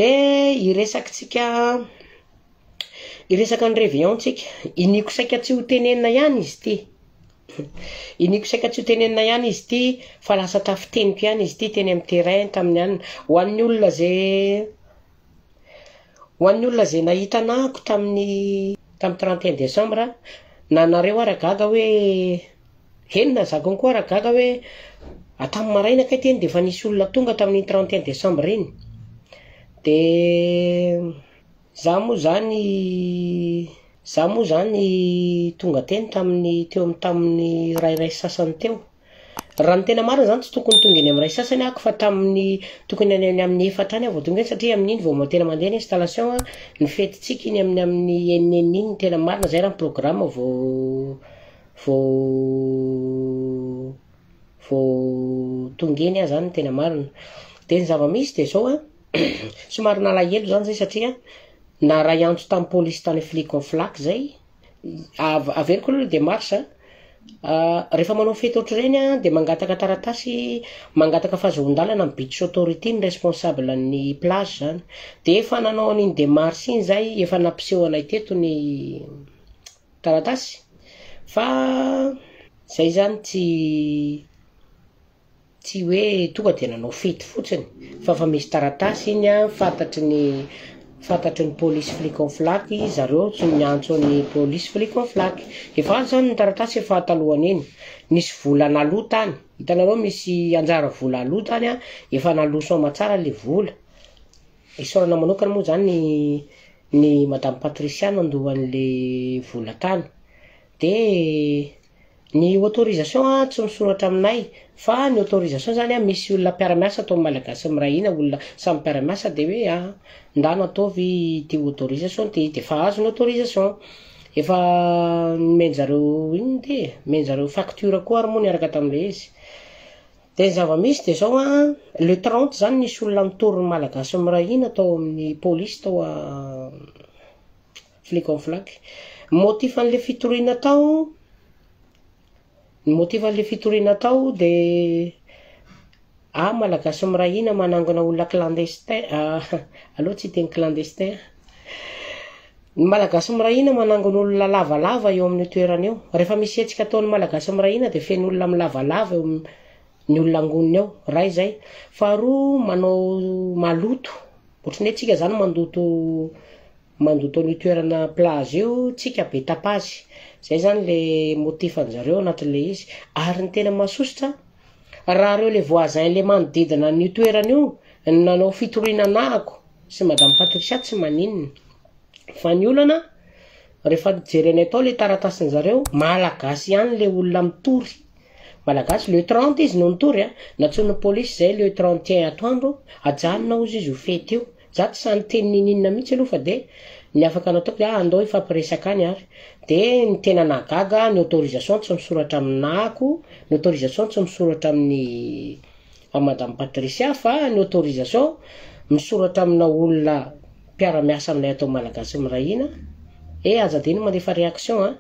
De hiresakitsika, hiresaka ny réveillon tsika. Iniako saika tsy ho tenenina ihany izy ity. Iniako saika tsy ho tenenina ihany izy ity fa lasa tafiteniko ihany izy ity teny amin'ny terrain tamin'ny anona. Ho an'ny olona ze ho an'ny olona ze nahita anahako tamin'ny tamin'ny 31 décembre, na nareo ara gaga hoe eny na za konko ara gaga hoe tamin'ny maraina kay teny de efa nisy olona tonga tamin'iny 31 décembre iny. De za moa zany za moa zany tonga teny tamin'ny teo amy tamin'ny rairay sasany teo. Raha ny tena marina zany tsy tokony tonga eny amy ray sasany ahako fa tamin'ny tokony any any amin'ny efatra any aho vao tonga eny satria amin'iny vao tena mandeha ny installation a, ny fetitsika iny amin'ny eninenina iny ny tena marina zay raha ny programme vao tonga eny aho zany ny tena marina. De ny zava-misy de zao a, somary nalahelo zany zay satria naray antso tamin'ny polisy tany Flic en Flac zay, averiko aloha le démarche a, rehefa manao fety ohatr'ireny a de mangataka taratasy, mangataka fahazoan-dalana amy Beach Authority ny responsable ny plage zany. De efa nanao an'iny démarche iny zay, efa nampiseho anay teto ny taratasy fa zay zany tsy hoe tonga de nanao fety fotsiny fa fa misy taratasy iny a, fantatry ny polisy Flic en Flac zareo tsy miantso ny polisy Flic en Flac. Efa azo zany ny taratasy efa talohan'iny, nisy vola naloa tany, hitanareo misy anjara vola aloa tany a, efa naloa soamatsara le vola. Isaorana manokana moa zany ny madame Patricia nandoa an'le vola tany. De ny autorisation a tsy misoratra aminay fa ny autorisation zany a misy olona mpiara-miasa atao Malagasy miray hina, olona samy mpiara-miasa de hoe a ndano ataovy ty autorisation ty, de efa azo ny autorisation. Efa nomen-jareo inona ty e, nomen-jareo facture koa ary moa niaraka tam'le izy. De ny zava-misy de zao a, le 30 zany nisy olona nitory ny Malagasy miray hina tao amin'ny polisy tao a Flic en Flac. Motif an'le fitoriana tao, ny motif an'le fitoriana tao de a Malagasy miray hina manangona olona clandestin, aloha tsy hiteny clandestin. Ny Malagasy miray hina manangona olona lavalava eo amin'io toerana io. Rehefa misy hetsika ataon'ny Malagasy miray hina de feno olona milavalava eo ny olona angoniny ao, ray zay. Faharoa manao maloto, ohatran'ny hoe tsika zany mandoto an'io toerana plage io, tsika be tapazy. Zay zany le motif an'jareo anatin'le izy. Ary ny tena mahasosotra, raha reo le voisin le manodidina an'io toerana io nanao fitoriana anahako sy madame Patricia tsy maninona. Fa ny olana rehefa jerenay tao le taratasin'jareo, Malagasy ihany le olona mitory. Malagasy le 30 izy no nitory a, nantsoin'ny polisy zay le 31 atoandro, ajanona hozy izy io fety io. Za tsy sahy niteny nininona mihitsy aloha fa de ny afaka nataoko de andao hifampiresaka any ary. De ny tena nahagaga, ny autorisation tsy misoratra aminahako, ny autorisation tsy misoratra amin'ny amy madame Patricia fa ny autorisation misoratra amina olona mpiara-miasa aminay atao Malagasy miray hina. E aza adino mandefa réaction a,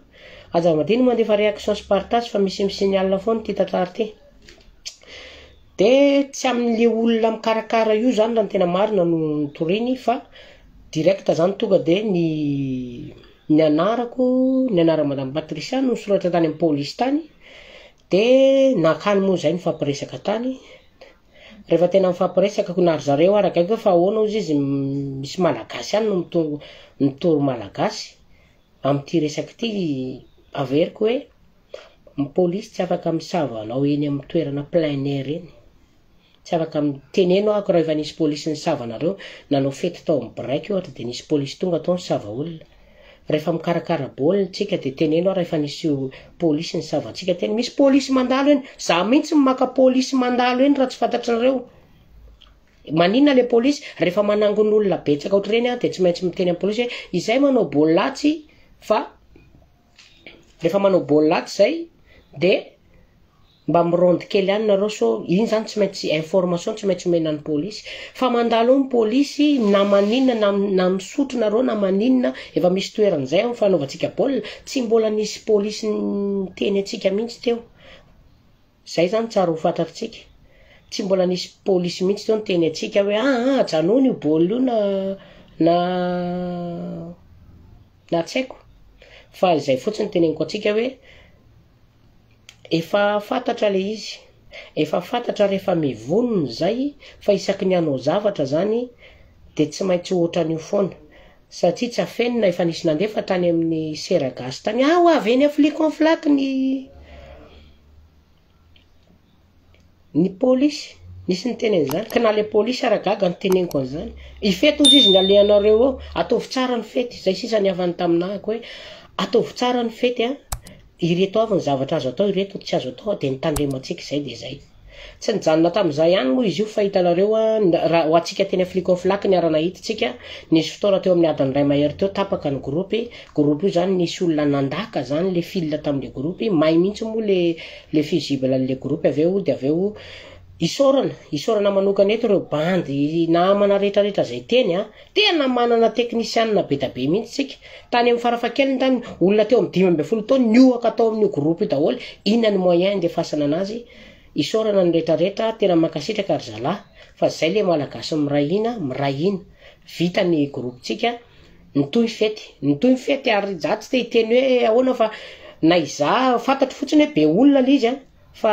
aza adino mandefa réaction sy partage fa misy misignal foana ty tantara ty. De tsy amin'le olona mikarakara io zany raha ny tena marina no nitoriny fa direct zany tonga de ny anarako, ny anara madame Patricia no nisoratra tany amy polisy tany. De nakany moa zay nifampiresaka tany. Rehefa tena mifampiresaka ko nary zareo ara gaigy hoe fa ahoana hozy izy misy Malagasy ihany no mitory Malagasy am'ty resaky ty. Averiko hoe ny polisy tsy afaka misava anao eny amin'ny toerana plein air eny. Tsy afaka miteneno ahako raha efa nisy polisy nisava anareo nanao fety tao amin'ny break ohatra de nisy polisy tonga tao nisava olona. Rehefa mikarakara baolina tsika de teneno aho raha efa nisy polisy nisava antsika teny. Misy polisy mandalo eny, za mihitsy maka polisy mandalo eny raha tsy fantatrinareo. Maninona le polisy rehefa manangona olona betsaka ohatr'ireny a de tsy maintsy miteny amin'ny polisy hoe izay manao baolina atsy, fa rehefa manao baolina atsy zay de mba mironde kely ihany nareo so iny zany tsy maintsy information tsy maintsy omena ny polisy fa mandalo eo ny polisy na maninona na misotro nareo na maninona, efa misy toeran'izay amin'ny fanaovantsika baolina, tsy mbola nisy polisy niteny antsika mihitsy teo. Zay zany tsara ho fantatritsika. Tsy mbola nisy polisy mihitsy teo niteny antsika hoe aa ajanony io baolina io na na na tsy haiko. Fa izay fotsiny teneniko antsika hoe efa fantatra le izy, efa fantatra ary efa mivonona izay fa isaky ny hanao zavatra zany de tsy maintsy ohatran'io foana. Satria tsy afenina efa nisy nandefa tany amin'ny seragasy tany, ah ho avy eny Flic-en-Flac ny ny polisy, nisy niteny an'izany, ka na le polisy ara gaga niteneniko an'izany, hifety ozy izy ny alehanareo eo, ataovy tsara ny fety, zay sisa ny hafany taminahako hoe ataovy tsara ny fety a, ireto avy ny zavatra azo atao, ireto tsy azo atao, de nitandremantsika izay de zay. Tsy nijanona tamin'izay ihany moa izy io fa hitanareo a, raha ho antsika teny Flic-en-Flac niara-nahita tsika, nisy fotoana teo amin'ny adiny iray mahery teo tapaka ny groupe, groupe io zany nisy olona nandaka zany le fil tamin'le groupe, may mihitsy moa le le fusible an'le groupe avy eo, de avy eo isaorana, isaorana manokana eto ireo bandy namana rehetrarehetra zay teny a, tena manana teknisianina be da be mihitsy tsika, tany amin'ny farafahakeliny tany olona teo amin'ny 15 taona niohaka tao amin'io groupe io daholo, inona ny moyen andefasana anazy, isaorana ny rehetrarehetra, tena mankasitraka ry zalahy, fa zay le malagasy miray hina, miray hina, vita ny groupe-tsika, nitohy fety, nitohy ny fety ary za tsy te hiteny hoe ahoana fa na izaho fantatro fotsiny hoe be olona le izy a, fa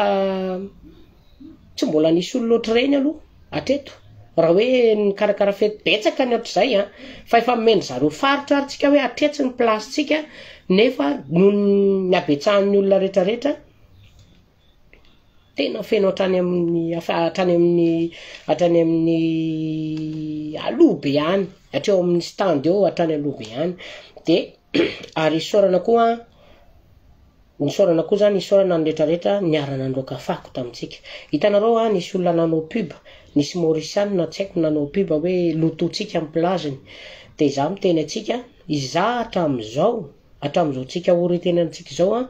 tsy mbola nisy olona ohatr'ireny aloha hatreto, raha hoe nikarakara fety betsaka ny ohatr'izay a, fa efa nomendry zareo faritra ary tsika hoe hatretsy ny place-tsika nefa noho ny habetsahan'ny olona rehetrarehetra tena feno hatrany amin'ny hatrany amin'ny hatrany amin'ny aloha be any, hatreo amin'ny stand eo hatrany aloha be any, de ary isaorana koa nisaorana koa zany, isaorana ny rehetrarehetra niara-nandroaka fako tamintsika. Hitanareo a, nisy olona nanao pub, nisy Maurisianina tsy haiko nanao pub hoe lototsika amin'ny plage-ny, de izaho miteny antsika, izaho hatramin'izao, hatramin'izao tsika ory tenantsika izao a,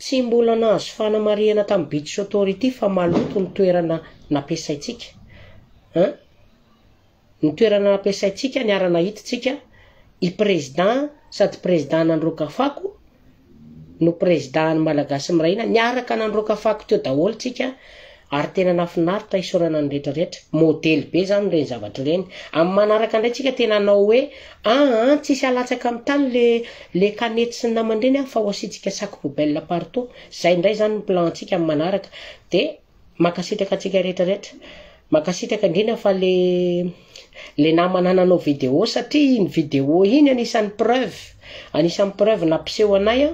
tsy mbola nahazo fanamarihana tamin'ny Beach Authority fa maloto ny toerana nampiasaintsika. Hein? Ny toerana nampiasaintsika niara-nahita tsika, i président sady président nandroaka fako no président ny Malagasy miray hina, niaraka nandroaka fako teo daholo tsika, ary tena nahafinaritra isaorana ny rehetrarehetra, modely be zany ireny zavatra ireny. Amin'ny manaraka indray tsika tena hanao hoe aa tsisy alatsaka amin'ny tany le le kanety sy ny namany ireny a, fa ho asiantsika sac poubelle partout, zay indray zany ny plan-tsika amin'ny manaraka, de mankasitraka antsika rehetrarehetra, mankasitraka indrindra fa le le namana nanao vidéo satria iny vidéo iny anisan'ny preuve, anisan'ny preuve nampiseho anay a,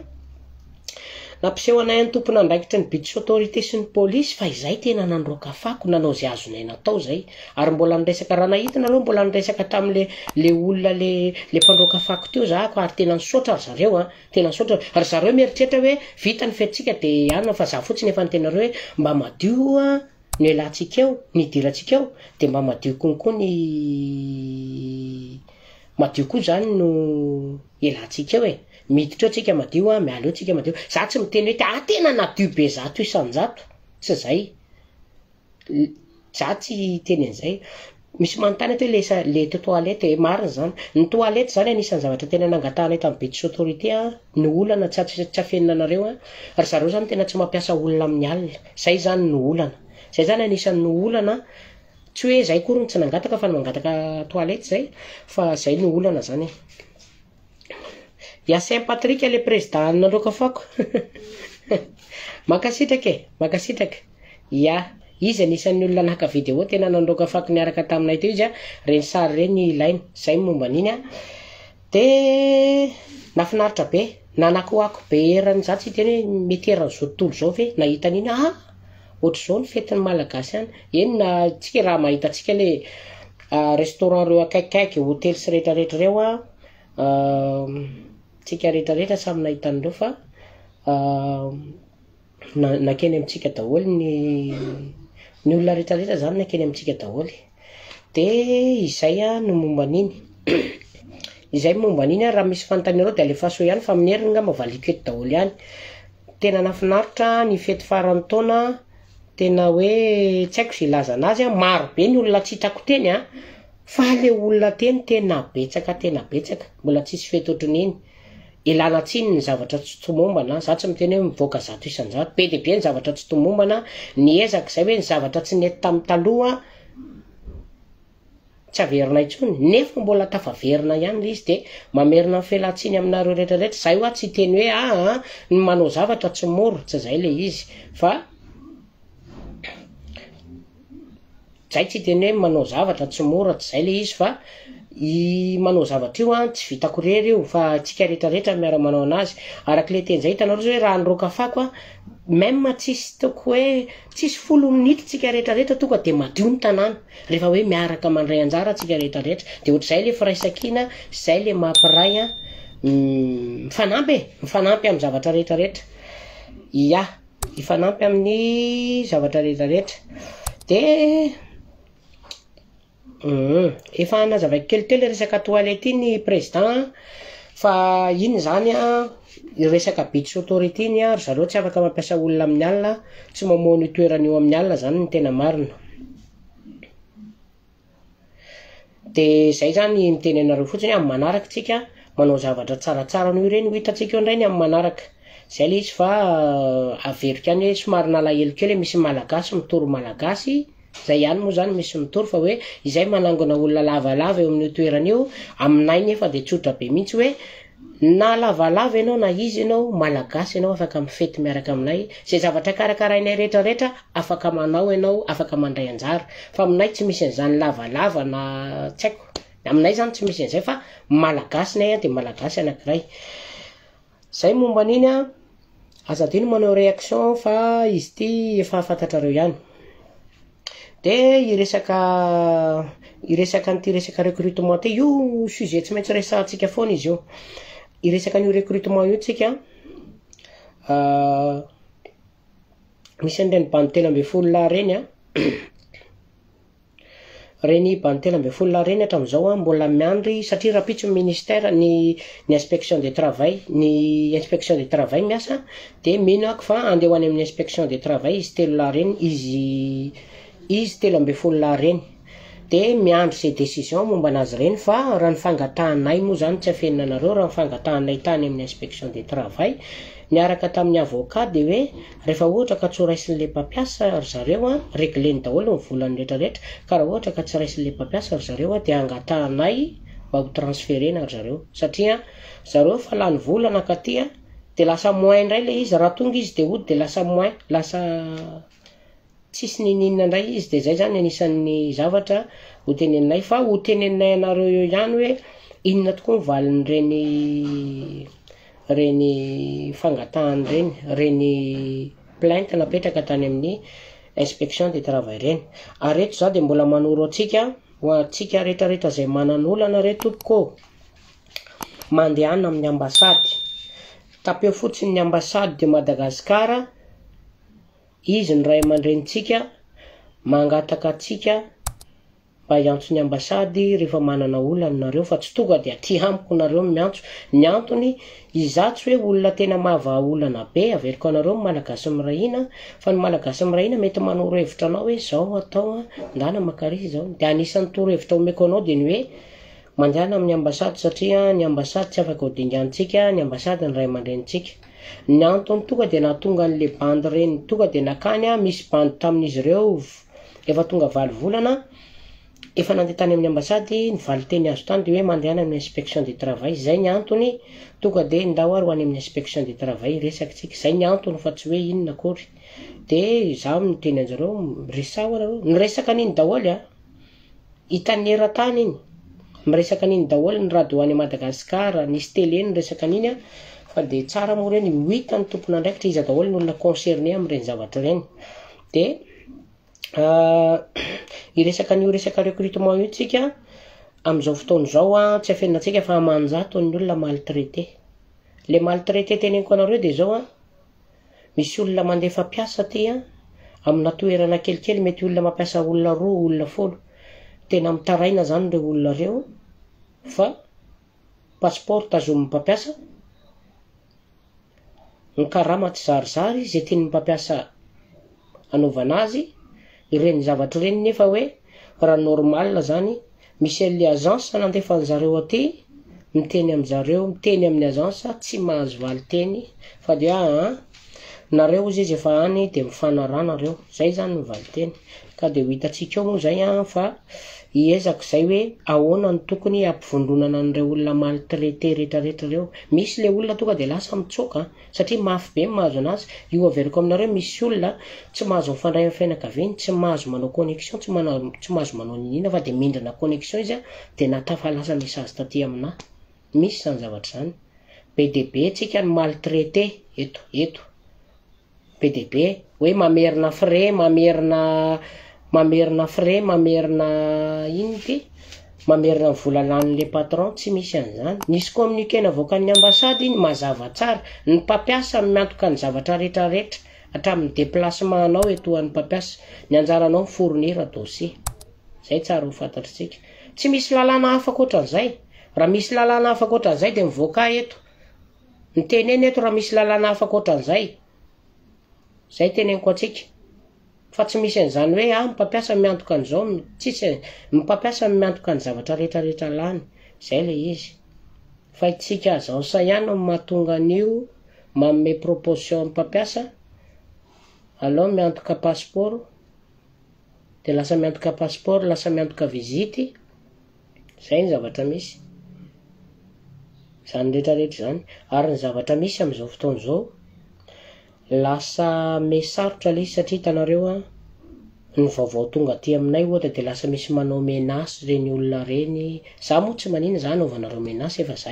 nampiseho anay ny tompon'andraikitry ny Beach Authority sy ny polisy fa izay tena nandroaka fako, nanao zay azonay natao zay, ary mbola niresaka, raha nahita nareo mbola niresaka tamin'le le olona le le mpandroaka fako teo zahako ary tena nisaotra ry zareo a, tena nisaotra, ry zareo mieritreritra hoe vita ny fetintsika de anona fa za fotsiny efa niteny nareo hoe mba madio a ny elantsika eo, ny idirantsika eo, de mba madio konkoa ny madio koa zany no elantsika eo e, miditra eo tsika madio a, miala eo tsika madio, za tsy miteny hoe ah tena nadio be 100%, tsy zay, za tsy hiteny an'izay. Misy manontany ato hoe le sa le toilette, e marina zany, ny toilette zany anisan'ny zavatra tena nangatahanay tamin'ny Beach Authority a, ny olana tsy tsy afenina anareo a, ry zareo zany tena tsy mampiasa olona amin'ny alina, zay zany no olana, zay zany anisan'ny olana, tsy hoe zay akory no tsy nangataka fa mangataka toilette zay, fa zay no olana zany e. Yacin Patrick le président nandroaka fako mankasitraka e, mankasitraka, ia, izy anisan'ny olona naka vidéo tena nandroaka fako niaraka taminay teo izy a, reny sary reny ilaina, zay momba an'iny a, de nahafinaritra be, nanakoako be erany, za tsy hiteny hoe mety eran'izao tontolo izao ve nahita an'iny, ah ohatr'izao ny fetin'ny malagasy any, eny na tsika raha mahita antsika le restaurant reo akaikikaiky, hôtely sy rehetrarehetra reo a, tsika rehetrarehetra samy nahita an'ireo fa nakeny amintsika daholo ny ny olona rehetrarehetra zany nakeny amintsika daholo, de izay a no momba an'iny, izay momba an'iny a, raha misy fanontanianareo de alefaso eo ihany fa amin'ny heriny ngamba valiko eto daholo ihany. Tena nahafinaritra ny fety faran'ny taona, tena hoe tsy haiko zay ilaza anazy a, maro be ny olona tsy hitako teny a, fa le olona teny tena betsaka tena betsaka, mbola tsisy fety ohatran'iny. Ilana tsiny ny zavatra tsy tomombana, za tsy miteny hoe mivoaka 100%, be dia be ny zavatra tsy tomombana, ny ezaka izay hoe ny zavatra tsy nety tamin'ny taloha tsy averina intsony, nefa mbola tafaverina ihany ilay izy de mamerina ny fialantsiny aminareo rehetra rehetra, zay hoa tsy hiteny hoe aa ny manao zavatra tsy mora, tsy zay ilay izy fa Zay tsy hiteny hoe manao zavatra tsy mora, tsy zay le izy fa i manao zavatra io an tsy vitako irery io fa tsika rehetra rehetra miara manao anazy, arak'le teny zay hitanareo zao hoe raha niroaka fako an même tsisy toko hoe tsisy folo minitra tsika rehetra rehetra tonga de madio ny tanàna rehefa hoe miaraka mandray anjara tsika rehetra rehetra de ohatr'izay le firaisankina zay le mampiray an mifanampy e, mifanampy am zavatra rehetra rehetra, ya. Hifanampy amin'ny zavatra rehetra rehetra. De efa nazavaiko kely teo le resaka toilette iny président fa iny zany an, resaka beach authority iny an, ry zareo tsy afaka mampiasa olona amin'ny alina, tsy mamoha an'io toerana io amin'ny alina zany ny tena marina. De zay zany miteny anareo fotsiny hoe amin'ny manaraka tsika manao zavatra tsaratsara noho ireny ho hitantsika eo indray ny amin'ny manaraka. Zay le izy fa averiko ihany hoe somary nalahelo kely hoe misy malagasy mitory malagasy, zay ihany moa zany misy mitory fa hoe izay manangona olona lavalava eo amin'io toerana io, aminay nefa de tsotra be mihitsy hoe Na lavalava ianao na iza ianao, Malagasy ianao afaka mifety miaraka aminay, izay zavatra karakarainay rehetra rehetra afaka manao ianao, afaka mandray anjara, fa aminay tsy misy an'izany lavalava na tsy haiko, aminay izany tsy misy an'izay fa Malagasy ny ay dia Malagasy anankiray. Zay momba an'iny an, aza adino manao réaction fa izy ity efa fantatrareo ihany. De hiresaka hiresaka an'ity resaka recrutement ty, io sujet tsy maintsy resahantsika foana izy io. Hiresaka an'io recrutement io tsika, misy an'ireny bandy 13 lahy reny an, Reny bandy 13 lahy reny hatramin'izao an mbola miandry satria rahampitso ny ministère ny ny inspection de travail ny inspection de travail miasa de mino ako fa andeha ho any amin'ny inspection de travail izy telo lahy reny izy izy 13 lahy reny de miandry ze décision momba anazy reny fa raha ny fangatahanay moa zany tsy afenina anareo raha ny fangatahanay tany amin'ny inspection de travail niaraka tamin'ny avocat de hoe Rehefa ohatra ka tsy ho raisin'ilay mpampiasa ry zareo an, regleny daholo ny volany rehetra rehetra, ka raha ohatra ka tsy raisin'ilay mpampiasa ry zareo an, dia angatahanay mba ho transferena ry zareo, satria zareo efa lany vola nankaty an, dia lasa moins indray ilay izy, raha tonga izy dia hody dia lasa moins, lasa tsisy niniana indray izy, dia izay izany anisan'ny zavatra ho teneninay, fa ho teneninay anareo eo ihany hoe inona tokoa ny valin'ireny reny fangatahana ireny, reny plainte napetraka tany amin'ny inspection du travail ireny. Ary eto za dia mbola manoro antsika, ho antsika rehetra rehetra izay manan'olana re tompoko ô, mandehana amin'ny ambasady, tapeo fotsiny ny ambassade de Madagascar, izy ny ray aman-drenintsika, mangataka antsika, Mba hiantso ny ambasady rehefa manana olana nareo fa tsy tonga dia aty amiko nareo no miantso. Ny antony, izaho tsy hoe olona tena mahavaha olana be, averiko anareo ny Malagasy miray hina, fa ny Malagasy miray hina mety manoro hevitra anao hoe zao atao an, ndana makaria izao. Dia anisan'ny torohevitra omeko anao dia ny hoe mandehana amin'ny ambasady satria ny ambasady tsy afaka ho dinganintsika, ny ambasady ny ray aman-drenintsika. Ny antony tonga dia nahatonga an'le bandy reny tonga dia nakany aho, misy bandy tamin'izy ireo Efa tonga valo volana, efa nandeha tany amin'ny ambasady, ny valinteny azo tany dia hoe mandehana amin'ny inspection du travail, izay ny antony, tonga dia ndao ary ho any amin'ny inspection du travail hiresaka tsika, izay ny antony fa tsy hoe inona akory, dia izaho niteny anjareo, resaho nareo, niresaka an'iny daholo an, hitan'ny eran-tany iny, miresaka an'iny daholo ny radio any Madagascar, nisy télé niresaka an'iny an, fa dia tsara moa ireny ho hitan'ny tompon'andraikitra iza daholo ny olona concerné amin'ireny zavatra ireny, dia Hiresaka an'io resaka recrutement io tsika amin'izao fotoana izao an, tsy afenina antsika fa aman-jatony ny olona maltraité. Le maltraité teneniko anareo dia izao an, misy olona mandefa mpiasa aty an, amina toerana kelikely mety olona mampiasa olona roa, olona folo, tena mitaraina zany ireo olona ireo fa passeport tazomin'ny mpampiasa, Ny karama tsy zarizary izay tian'ny mpampiasa anaovana azy, ireny zavatra ireny nefa hoe raha normal zany, misy an'le agence nandefa an'zareo aty, Miteny amin'zareo, miteny amin'ny agence, tsy mahazo valiteny fa de aa nareo ozy izy efa any de mifanaraha nareo. Zay zany ny valiteny. Ka de ho hitantsika eo moa zay a, fa hiezaka zay hoe ahoana ny tokony hampivondronana an'ireo olona maltraité rehetrarehetra reo. Misy le olona tonga de lasa mitsoaka satria mafy be ny mahazo anazy. Io averiko aminareo, misy olona tsy mahazo mifandray amin'ny fianakaviany, tsy mahazo manao connexion, tsy mahazo manao ninina fa de mindrina connexion izy a, de natafa lasa message taty aminahy. Misy zany zavatra zany. Be de be tsika ny maltraité eto eto. Be de be hoe mamerina frais, mamerina frais, mamerina ino ty? Mamerina ny vola lanin'le patron, tsy misy an'izany. Nisy communiqué navoakan'ny ambassade iny mazava tsara. Ny mpampiasa miantoka ny zavatra rehetrarehetra hatramin'ny déplacement anao etoan'ny mpampiasa. Ny anjaranao fournir dossier. Zay tsara ho fantatritsika. Tsy misy lalàna hafa ankoatran'izay. Raha misy lalàna hafa ankoatran'izay de mivoaka eto. Mitenena eto raha misy lalàna hafa ankoatran'izay. Zay teneniko atsika. Fa tsy misy an'izany hoe ah mpampiasa miantoka an'izao, tsisy ny mpampiasa miantoka ny zavatra rehetrarehetra lany. Zay le izy. Fa itsika agence ihany no mahatonga an'io manome proposition amin'ny mpampiasa. Alao miantoka passeport, de lasa miantoka passeport, lasa miantoka visite. Zay ny zavatra misy. Zany rehetrarehetra zany. Ary ny zavatra misy am'izao fotoana izao, lasa mesarotra le izy satria hitanareo a, ny vaovao tonga aty aminay ohatra de lasa misy manao menace reny olona reny. Za moa tsy manina za anaovanareo menace, efa za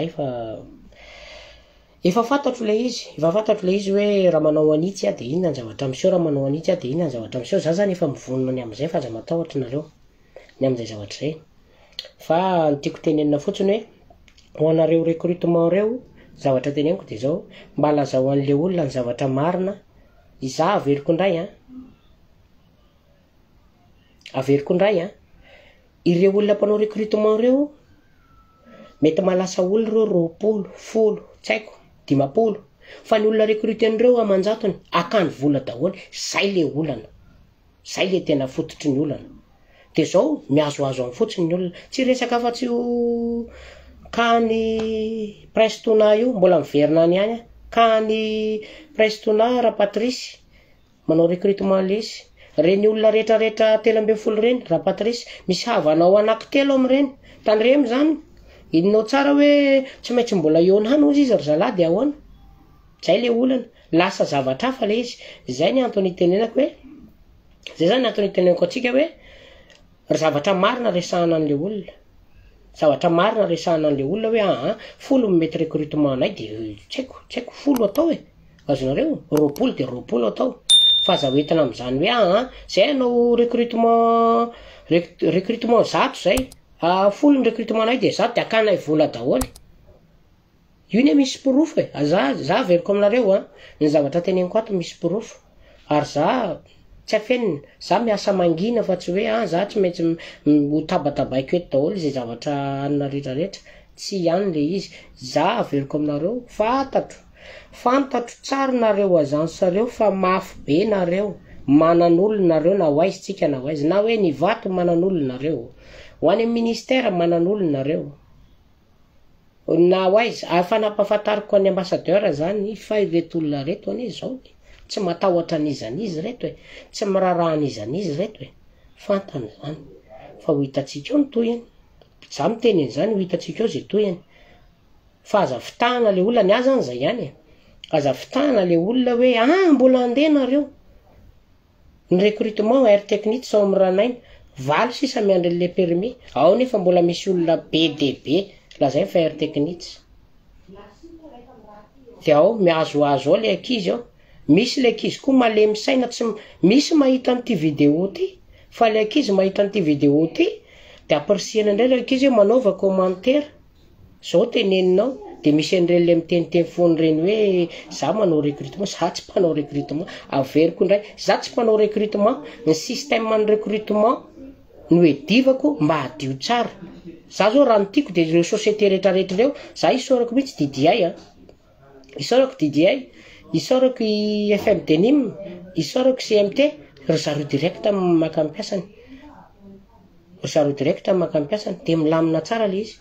efa fantatro le izy, efa fantatro le izy hoe raha manao anitsy ah de inona ny zavatra miseho, raha manao anitsy ah de inona ny zavatra miseho. Za zany efa mivonona ny am'izay fa aza matahotra nareo ny am'izay zavatra zay. Fa ny tiako tenenina fotsiny hoe ho anareo recrutement reo, zavatra teneniko de zao, mba lazao an'le olona ny zavatra marina. Iza averiko indray a, averiko indray a, ireo olona mpanao recrutement reo mety mahalasa olona reo 20, 10, tsy haiko, 50, fa ny olona recruten'ireo aman-jatony akany vola daholo. Zay le olana, zay le tena fototry ny olana. De zao mihazohazo any fotsiny ny olona, tsy resaka afa-tsy io kany Prince Tona io, mbola miverina any ihany a. Kany Prince Tona Rapatrice manao recrutement lesy. Reny olona rehetrarehetra 13 reny Rapatrice, misy havanao anankitelo am'ireny. Tandremo zany, inonao tsara hoe tsy maintsy mbola eo hany ozy izy ry zalahy de ahoana? Zay le olana, lasa zavatra hafa le izy. Zay ny antony itenenako hoe, zay zany antony itenenako atsika hoe ry zavatra marina resahana an'le olona. Zavatra marina resahana an'le olona hoe aa 10 no mety recrutement anay de tsy haiko, tsy haiko 10 atao e. Azonareo 20 de 20 atao. Fa aza hoentina am'izany hoe aa zay hanao recrutement 100 zay. 10 ny recrutement anay de 100 de akanay vola daholo. Io ne misy porofo e. Za averiko aminareo a, ny zavatra teneniko ato misy porofo. Ary za tsy afenina, za miasa mangina fa tsy hoe ah za tsy maintsy ho tabatabaiko eto daholo zay zavatra anina rehetrarehetra. Tsy ihany le izy. Za averiko aminareo, fantatro, fantatro tsara nareo agence reo fa mafy be nareo. Manan'olona nareo na ho aiza tsika na ho aiza, na hoe ny vato manan'olona nareo. Ho any amin'ny ministère manan'olona nareo. Na ho aiza, efa nampahafantariko any ambassadeur zany fa ireto olona reto anie zao e. Tsy matahotra an'iza n'iza reto e. Tsy miraharaha an'iza n'iza reto e. Fantany zany. Fa ho hitantsika eo ny tohiny. Za miteny an'izany ho hitantsika eo zay tohiny. Fa aza fitahana le olona, ny ahy zany zay ihany e. Aza fitahana le olona hoe ah mbola andeha nareo. Ny recrutement Air Technique sao amin'ny ranaina 8 sisa miandry an'le permis. Ao nefa mbola misy olona be de be lazainy fa Air Technique. De ao mihazohazo ao le ankizy ao. Misy le ankizy koa malemy saina, tsy misy mahita an'ity vidéo ty, fa le ankizy mahita an'ity vidéo ty de ampirisihana indray le ankizy hoe manaova commentaire. Zao teneninao de misy an'ireny le miteniteny foana ireny hoe za manao recrutement, za tsy mpanao recrutement. Averiko indray, za tsy mpanao recrutement. Ny système ny recrutement no edivako mba hadio tsara. Za zao raha ny tiako de ireo société rehetrarehetra ireo, za isaorako mihitsy DDI a. Isaorako DDI, isaorako i FM Denim, isaorako CMT, ry zareo direct maka ny mpiasany. Ry zareo direct maka ny mpiasany de milamina tsara le izy.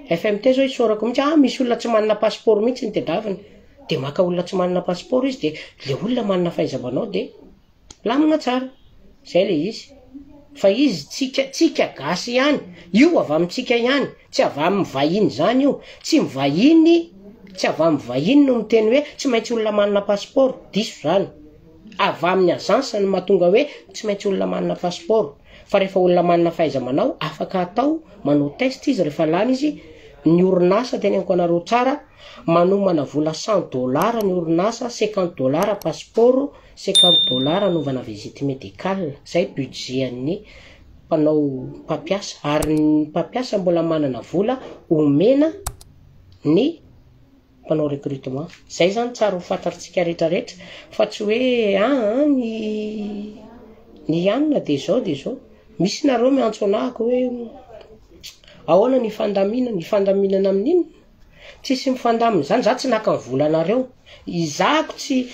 FMT zao isaorako mihitsy, ah misy olona tsy manana passeport mihitsy ny tedaviny, de maka olona tsy manana passeport izy de le olona manana fahaiza-manao de milamina tsara, zay le izy. Fa izy tsika tsika gasy ihany, io avy amitsika ihany, tsy avy amy vahiny zany io, tsy mivahiny, tsy avy amy vahiny no miteny hoe tsy maintsy olona manana passeport, diso zany. Avy amin'ny agence no mahatonga hoe tsy maintsy olona manana passeport, fa rehefa olona manana fahaiza-manao afaka atao manao test izy rehefa lany izy, ny orinasa teneniko anareo tsara, manomana vola 100 $ ny orinasa, 50 $ passeport, 50 $ anaovana visite médicale, zay budget an'ny mpanao mpampiasa, ary ny mpampiasa mbola manana vola omena ny mpanao recrutement. Zay zany tsara ho fantatritsika rehetrarehetra fa tsy hoe aa ny anina de zao de zao. Misy nareo miantso anahako hoe ahoana ny fandaminana, ny fandaminana amin'inona? Tsisy mifandamina zany, za tsy naka ny volanareo, izahako tsy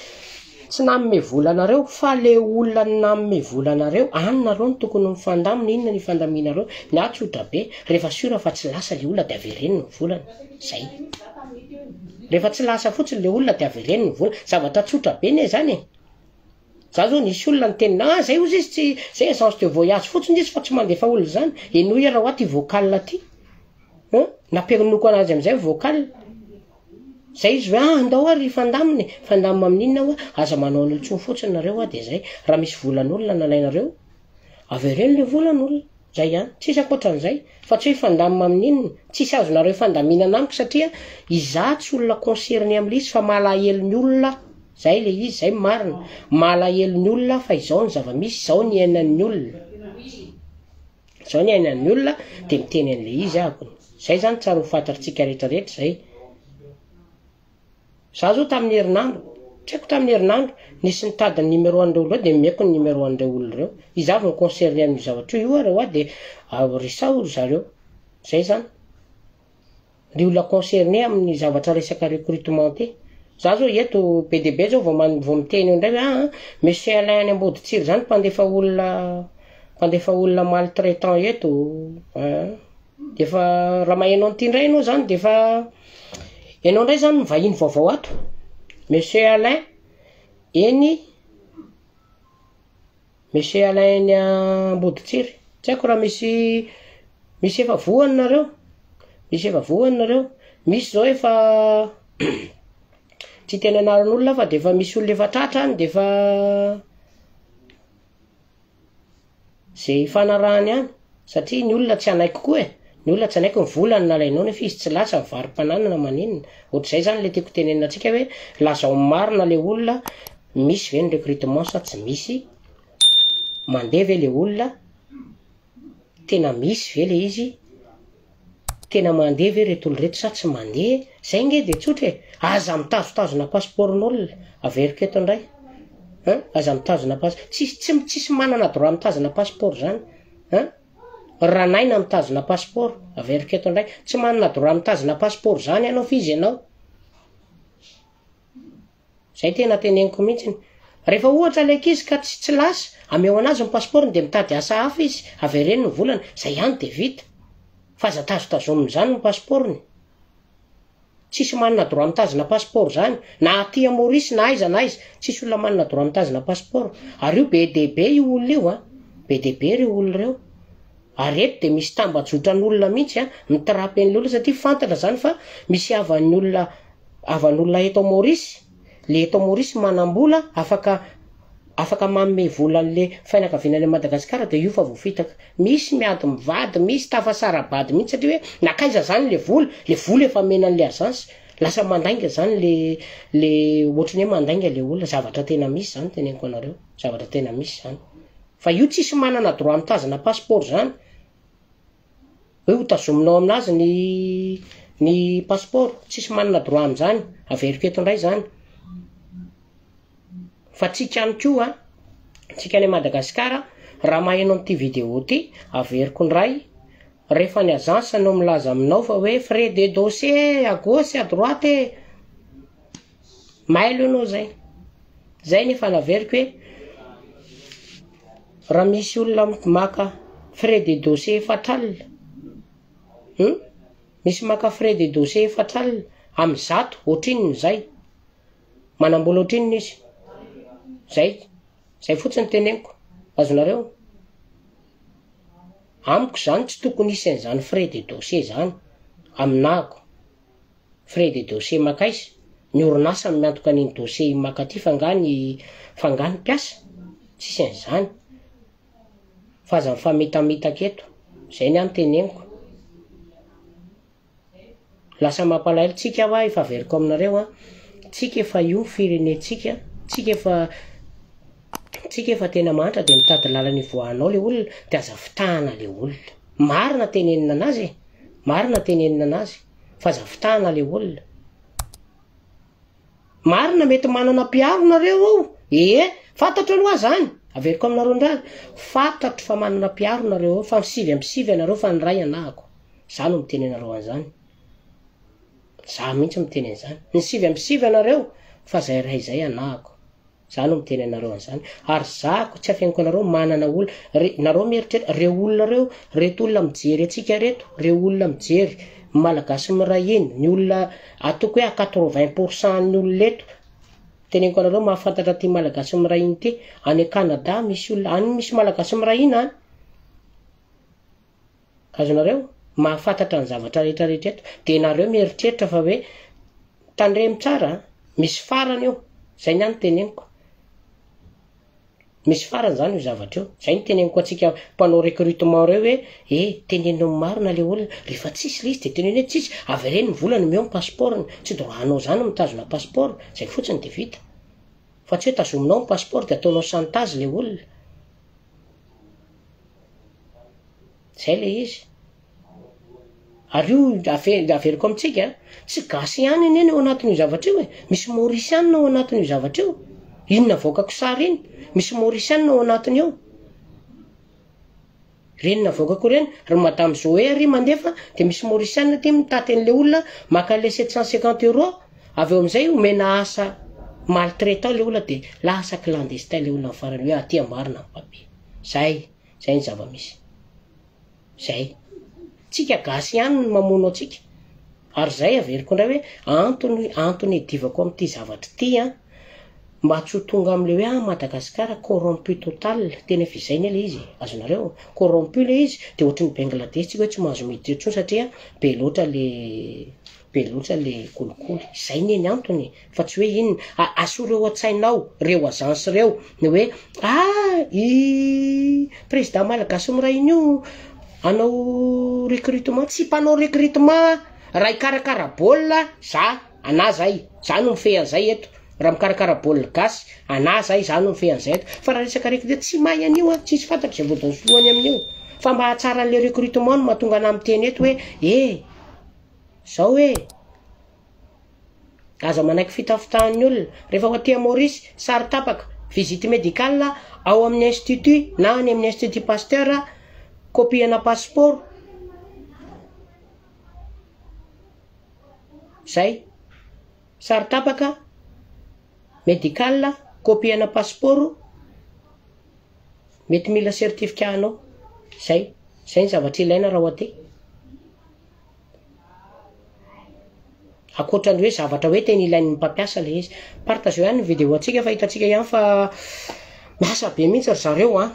nanome volanareo fa le olona nanome volanareo, any nareo no tokony mifandamina, inona ny fandaminareo, ny ahy tsotra be, rehefa sûr fa tsy lasa le olona de avereno ny volany, zay. Rehefa tsy lasa fotsiny le olona de avereno ny vola, zavatra tsotra be ne zany e. Za zao nisy olona niteny ah zay ozy izy tsy zay agence de voyage fotsiny izy fa tsy mandefa olona zany, enoy raha hoa ty vocal ty, nampianoko anazy amizay vocal, zay izy hoe ah andao ary fandamina e, fandamina amin'inona hoa, aza manao an'io intsony fotsiny nareo a de zay, raha misy volan'olona nalainareo, avereno le volan'olona, zay ihany, tsisy ankoatran'izay, fa tsy hoe fandamina amin'inona, tsisy azonareo fandaminana amiko satria izaho tsy olona concerné am'le izy fa malahelo ny olona, zay le izy, zay marina, malahelo ny olona fa izao ny zava-misy, zao ny iainan'ny olona, zao ny iainan'ny olona de miteny an'le izy ahako, zay zany tsara ho fantatritsika rehetrarehetra zay. Za zao tamin'ny herinandro, tsy haiko tamin'ny herinandro, nisy nitady ny numéro an'ireo olona de nomeko ny numéro an'ireo olona ireo, izy avy no concerné amin'io zavatra io, io ary hoa de resaho ry zareo, zay zany. Ny olona concerné amin'ny zavatra resaka recrutement ty. Za zao eto be de be zao vao man- vao miteny eo indray hoe ah monsieur Alain any Amboditsiry zany mpandefa olona mpandefa olona maltraitant eto, de fa raha maheno an'ity indray ianao zany de fa ianao indray zany mivahiny vaovao ato, monsieur Alain eny monsieur Alain eny Amboditsiry, tsy haiko raha misy efa voany nareo, misy efa voany nareo, misy zao efa tsy hiteny anaran'olona fa de efa misy olona efa tratra any de efa zay ifanarahany any satria ny olona tsy anaiky koa e, ny olona tsy anaiky ny volany nalainao nefa izy tsy lasa mivaro-pananana maninona, ohatr'izay zany le tiako tenenina antsika hoe lazao marina le olona misy ve ny recrutement sa tsy misy, mandeha ve le olona, tena misy ve le izy, tena mandeha ve reto olo reto sa tsy mandeha, zay nge de tsotra e, aza mitazotazona passeport-n'olona, averiko eto indray, an aza mitazona passe- tsisy tsy tsisy manana droit mitazona passeport zany, an raha naina mitazona passeport, averiko eto indray, tsy manana droit mitazona passeport zany ianao fa izy ianao. Zay tena teneniko mihitsiny, rehefa ohatra le ankizy ka tsy lasa, ameo anazy ny passeport-ny de mitady asa hafa izy, avereno ny volany, zay ihany de vita, fa aza tazotazomina zany ny passeport-ny. Tsisy manana droit mitazona passeport zany, na aty a Maurice na aiza na aiza, tsisy olona manana droit mitazona passeport, ary io be de be io olona io a, be de be reo olona reo, ary eto de misy tambajotran'olona mihitsy a mitrapy an'le olona satria fantatra zany fa misy havan'ny olona havan'olona eto Maurice, le eto Maurice manam-bola afaka manome vola an'le fianakaviana any Madagasikara de io fa voafitaka, misy miady mivady, misy tafasara-bady mihitsy satria hoe nakaiza zany le vola, le vola efa omena an'le agence, lasa mandainga zany le ohatran'ny hoe mandainga le olona, zavatra tena misy zany teneniko anareo, zavatra tena misy zany, fa io tsisy manana droit mitazona passeport zany, hoe ho tazominao aminazy ny passeport, tsisy manana droit am'zany, averiko eto indray zany. Fa tsika ihany koa tsika any Madagasikara raha maheno an'ity vidéo ty, averiko indray, rehefa ny agence no milaza aminao fa hoe frais de dossier à gauche à droite e, mailo ianao zay, zay nefa naveriko hoe raha misy olona maka frais de dossier 40 alina. Misy maka frais de dossier 40 amy 100, ohatrinona zay? Manam-bola ohatrinona izy? Zay fotsiny teneniko, azonareo? Amiko zany tsy tokony hisy an'izany frais de dossier zany aminahako. Frais de dossier makaiza? Ny orinasa no miantoka an'iny dossier iny maka aty fa nga ny mpiasa? Tsisy an'izany. Fa aza mifamitamitaka eto, zay ny any teneniko. Lasa mampalahelo tsika hoa, efa averiko aminareo a, tsika efa io firenetsika, tsika efa tena mahantra de mitady lalana ivoahanao le olona, de aza fitahana le olona. Marina tenenina anazy e, marina tenenina anazy, fa aza fitahana le olona. Marina mety manana mpiaro nareo ao, ee, fantatro aloha zany, averiko aminareo ndray, fantatro fa manana mpiaro nareo ao, fa 99 anareo fa ny ray anahako. Za no miteny anareo an'izany. Za mihitsy miteny an'izany. Ny 99 anareo fa zay ray zay anahako. Za no miteny anareo an'izany. Ary zako tsy afeniko anareo manana olona. Re, nareo mieritreritra, reo olona reo, reto olona mijery atsika reto, reo olona mijery, Malagasy miray iny, ny olona ataoko hoe a 80% ny olona eto, teneniko anareo mahafantatra ty Malagasy miray iny ty, any Canada misy olona, any misy Malagasy miray iny any. Azonareo? Mahafantatra ny zavatra rehetrarehetra eto. De nareo mieritreritra fa hoe tandremo tsara, misy farany io. Zay ny any teneniko. Misy farany zany io zavatra io. Zay ny teneniko atsika mpanao recrutement reo hoe e teneno marina le olona. Rehefa tsisy le izy de teneno hoe tsisy, avereno ny volany, omeo ny passeport-ny. Tsy droit-nao zany mitazona passeport, zay fotsiny de vita. Fa tsy hoe tazominao ny passeport de ataonao chantage le olona. Zay le izy. Ary io averiko amitsika, tsy gasy ihany anie ao anatin'io zavatra io e. Misy Maurisianina ao anatin'io zavatra io. Inona avoakako sary iny? Misy Maurisianina ao anatiny io. Reny navoakako reny, ry Madame Zoé ary mandefa, de misy Maurisianina ty mitaty an'le olona maka le 750 euros, avy eo amizay omena asa maltraitant le olona de lasa clandestin le olona farany hoe aty amboarina ny papier. Zay ny zava-misy. Zay. Tsika gasy ihany no mamono atsika. Ary zay averiko indray hoe antony idivako am'ity zavatra ity a, mba tsy ho tonga am'le hoe Madagasikara corrompu total, tena efa izay anie le izy, azonareo? Corrompu le izy de ohatry ny Bangladesh tsika hoe tsy mahazo miditra intsony satria be loatra le kolikoly. Zay anie ny antony fa tsy hoe inona. Asoreo an-tsainao reo agence reo ny hoe i président Malagasy miray iny io anao recrutement, tsy mpanao recrutement raha hikarakara baolina za ana zay, za no mifehy an'izay eto. Raha mikarakara baolina gasy ana zay, za no mifehy an'izay eto. Fa raha resaka recrutement tsy mahay an'io a, tsisy fantatro zay vodiny filohany amin'io. Fa mba hahatsara an'le recrutement no mahatonga ana miteny eto hoe e zao hoe aza manaiky fitafitahan'ny olona. Rehefa ho aty Maurice, sary tapaka, visite médicale ao amin'ny institut na any amin'ny institut Pasteur, copie-na passeport. Zay. Sary tapaka, médical, copie-na passeport, mety mila certificat anao. Zay. Zay ny zavatra ilaina raha ho aty. Ankoatrany hoe zavatra hoe tena ilain'ny mpampiasa le izy. Partageo ihany ny vidéo antsika fa hitantsika ihany fa miasa be mihitsy ry zareo a.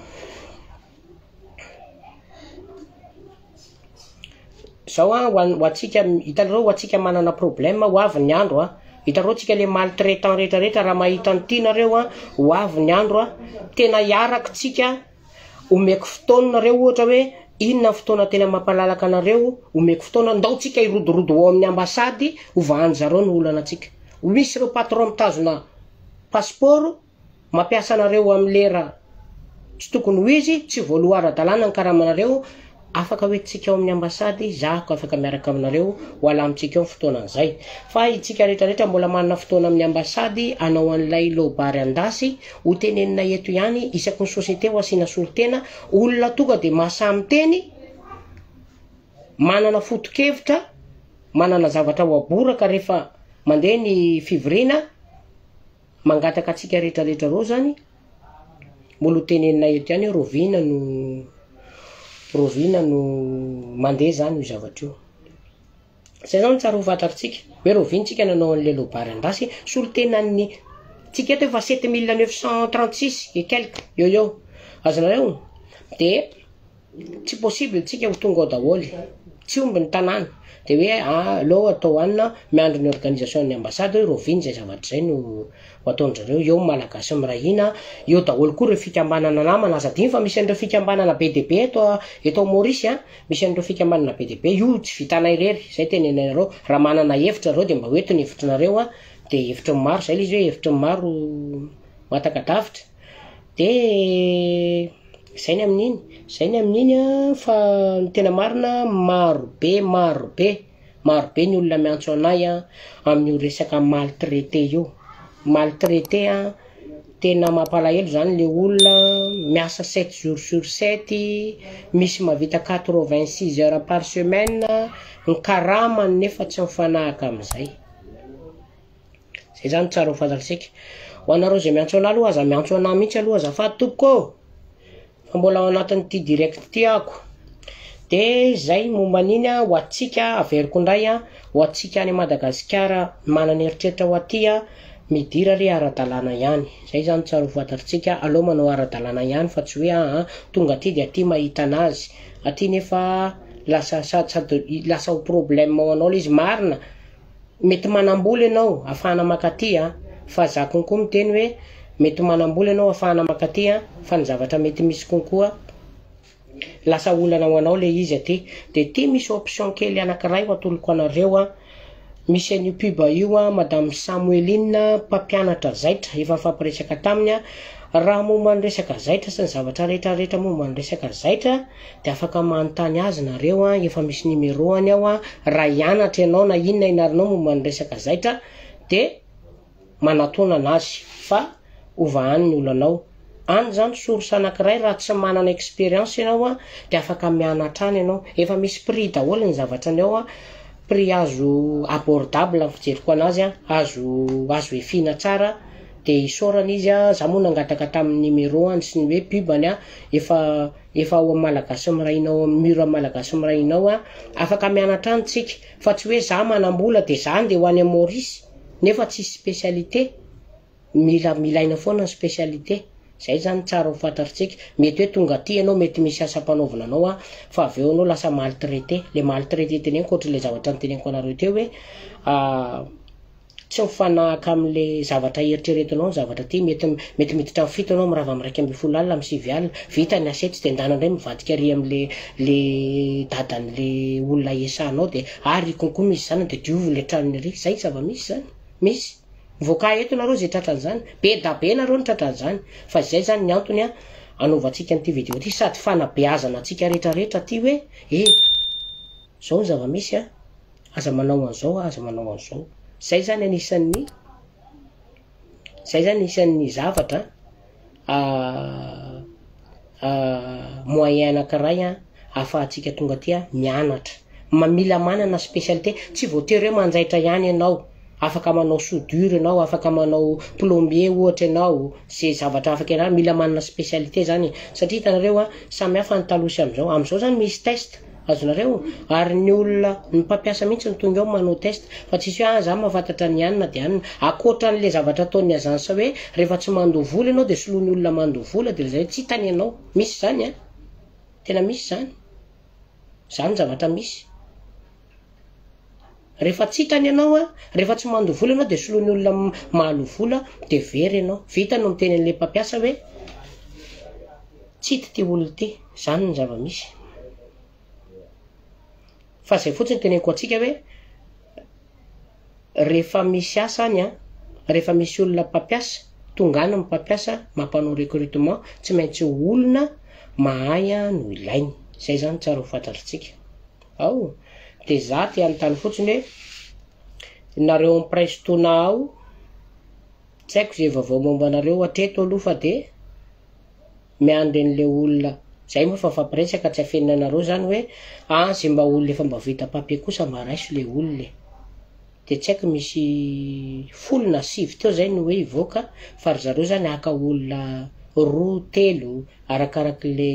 Zao a ho atsika hitanareo, ho atsika manana problème ho avy ny andro a. Hitanareo tsika le maltraitant rehetrarehetra raha mahita an'ity nareo a, ho avy ny andro a, tena hiaraka tsika. Omeko fotoana nareo ohatra hoe inona ny fotoana tena mampalalaka anareo, omeko fotoana ndao tsika hirodorodo ao amin'ny ambasady hovahan zareo ny olana antsika. Misy ireo patron mitazona passeport mampiasa anareo amin'ny lera tsy tokony ho izy, tsy voaloha ara-dalàna ny karamanareo, afaka hoentintsika ao amin'ny ambasady, zahako afaka miaraka aminareo ho alamintsika eo ny fotoanan'izay. Fa itsika rehetrarehetra mbola manana fotoana amin'ny ambasady anao an'ilay lobary andasy ho tenenina eto ihany isaky ny société ho asiana solontena olona tonga de mahasahy miteny, manana foto-kevitra, manana zavatra ho aboraka rehefa mandeha ny fivoriana. Mangataka atsika rehetrarehetra reo zany mbola ho tenenina eto ihany hoe rovina no mandeha zany io zavatra io. Zay zany tsara ho fantatritsika hoe rahoviana tsika nanao an'le loabary an-dasy solontenan'ny tsika eto efa 7936 et quelque eo eo azonareo. De tsy possible tsika ho tonga ao daholy, tsy omby ny tanàna. De hoe aleo atao anina miandry ny organisation ny ambassade hoe rahoviana zay zavatra zay no ho ataondrareo eo. Malagasy mirahina eo daholo koa reo fikambanana namana. Aza adino fa misy an'ireo fikambanana be de be eto Maurice a, misy an'ireo fikambanana be de be io, tsy vitanay irery zay tenenanareo. Raha manana hevitra reo de mba hoento ny hevitrinareo a, de hevitry ny maro zay le izy, hoe hevitry ny maro mahataka-davitra. De zay ny amin'iny, zay ny amin'iny a. Fa ny tena marina, maro be, maro be, maro be ny olona miantso anay a amin'io resaka maltraité io. Maltraité a, tena mampalahelo zany le olona miasa 7 jours sur 7, misy mahavita 86 heures par semaine, ny karamany nefa tsy mifanahaka am'izay. Zay zany tsara ho fantatritsika. Ho anareo zay miantso ana aloha, aza miantso ana mihitsy aloha azafady tompoko, fa mbola ao anatin'ity direct ty ako. De zay momba an'iny a. Ho atsika, averiko indray a, ho atsika any Madagasikara manana eritreritra ho aty a, midira re ara-dalàna ihany. Zay zany tsara ho fantatritsika, aleo manao ara-dalàna ihany fa tsy hoe tonga aty de aty mahita anazy aty, nefa lasa sady lasa ho problème ho anao le izy. Marina, mety manam-bola ianao ahafahana makaty a, fa za konkoa miteny hoe mety manam-bola ianao ahafahana makaty a, fa ny zavatra mety misy konkoa lasa olana ho anao le izy aty. De ty misy option kely anankiray ho atoloko anareo a, misy an'io pub io a, Madame Samueline, mpampianatra zaitra, efa nifampiresaka taminy a. Raha momba ny resaka zaitra sy ny zavatra rehetrarehetra momba ny resaka zaitra de afaka manontany azy nareo a, efa misy numéro any ao a. Raha hianatra ianao na inona inarinao momba ny resaka zaitra de manatona anazy fa ovahany ny olanao any. Zany source anankiray, raha tsy manana expérience ianao a de afaka mianatra any ianao. Efa misy prix daholo ny zavatra any ao a, prix azo abordable ny fijeriko anazy a, azo efina tsara. De isaorana izy a, za moa nangataka tamin'ny numéro any sy ny hoe pub-any a, efa ao amy Malagasy mirahina ao amy mur Malagasy mirahina ao a. Afaka mianatra any tsika fa tsy hoe za manam-bola de za ndeha ho any a Maurice nefa tsisy spécialité. Mila milaina foana ny spécialité. Zay zany tsara ho fantatritsika. Mety hoe tonga aty ianao, mety misy asa ampanaovina anao a, fa avy eo anao lasa maltraité. Le maltraité teneniko ohatry le zavatra nyteneniko anareo teo hoe tsy mifanahaka am'le zavatra eritreretinao ny zavatra ty. Mety miditra amy 7 anao, mirava amy 11 alina, amy 9 alina, vita ny asety de ndana indray mivadika ary am'le le dadan'le olona esanao de ary konkoa misy zany de diovy le tranony ary. Zay zava-misy zany, misy voaka eto nareo zay tratran'zany, be da be nareo ny tratran'zany. Fa zay zany ny antony a anaovantsika an'ity video ty, sady fanabeazana atsika rehetrarehetra ty hoe e zao ny zava-misy a, aza manao an'izao, aza manao an'izao. Zay zany anisan'ny, zay zany anisan'ny zavatra moyen anankiray a ahafahantsika tonga aty a mianatra. Mila manana spécialité, tsy voatery hoe manjaitra ihany ianao, afaka manao soudure ianao, afaka manao plombier ohatra ianao, zay zavatra afaka ianarana. Mila manana spécialité zany satria hitanareo a, samy hafa ny taloha sy am'izao. Am'izao zany misy test azonareo ary ny olona, ny mpampiasa mihitsy ny tonga ao manao test fa tsisy hoe za mahafantatra ny anina de anina. Akoatran'le zavatra ataon'ny agence hoe rehefa tsy mandoa vola ianao de soloany olona mandoa vola, de zay tsy hitany ianao. Misy zany a, tena misy zany, zany zavatra misy. Rehefa tsy hitany ianao a, rehefa tsy mandoa vola ianao de soloany olona mahalo vola de very ianao. Vita no miteny an'le mpampiasa hoe tsy hita ty olona ty. Zany ny zava-misy. Fa zay fotsiny teneniko atsika hoe rehefa misy asa any a, rehefa misy olona mpampiasa tonga any, mpampiasa mampanao recrutement, tsy maintsy olona mahay a no ilainy. Zay zany tsara ho fantatritsika ao. De za ty anontany fotsiny hoe nareo ampraisitona ao, tsy haiko zay vaovao momba anareo hatreto aloha, fa de miandry an'le olona zay moa fa fampiresaka tsy afenina anareo zany hoe zay mba olona efa mba vita papier kosa mba raiso le olona e. De tsy haiko, misy 10 na 9 teo zay no hoe hivoaka, fa ry zareo zany aka olona roa telo arakarak'le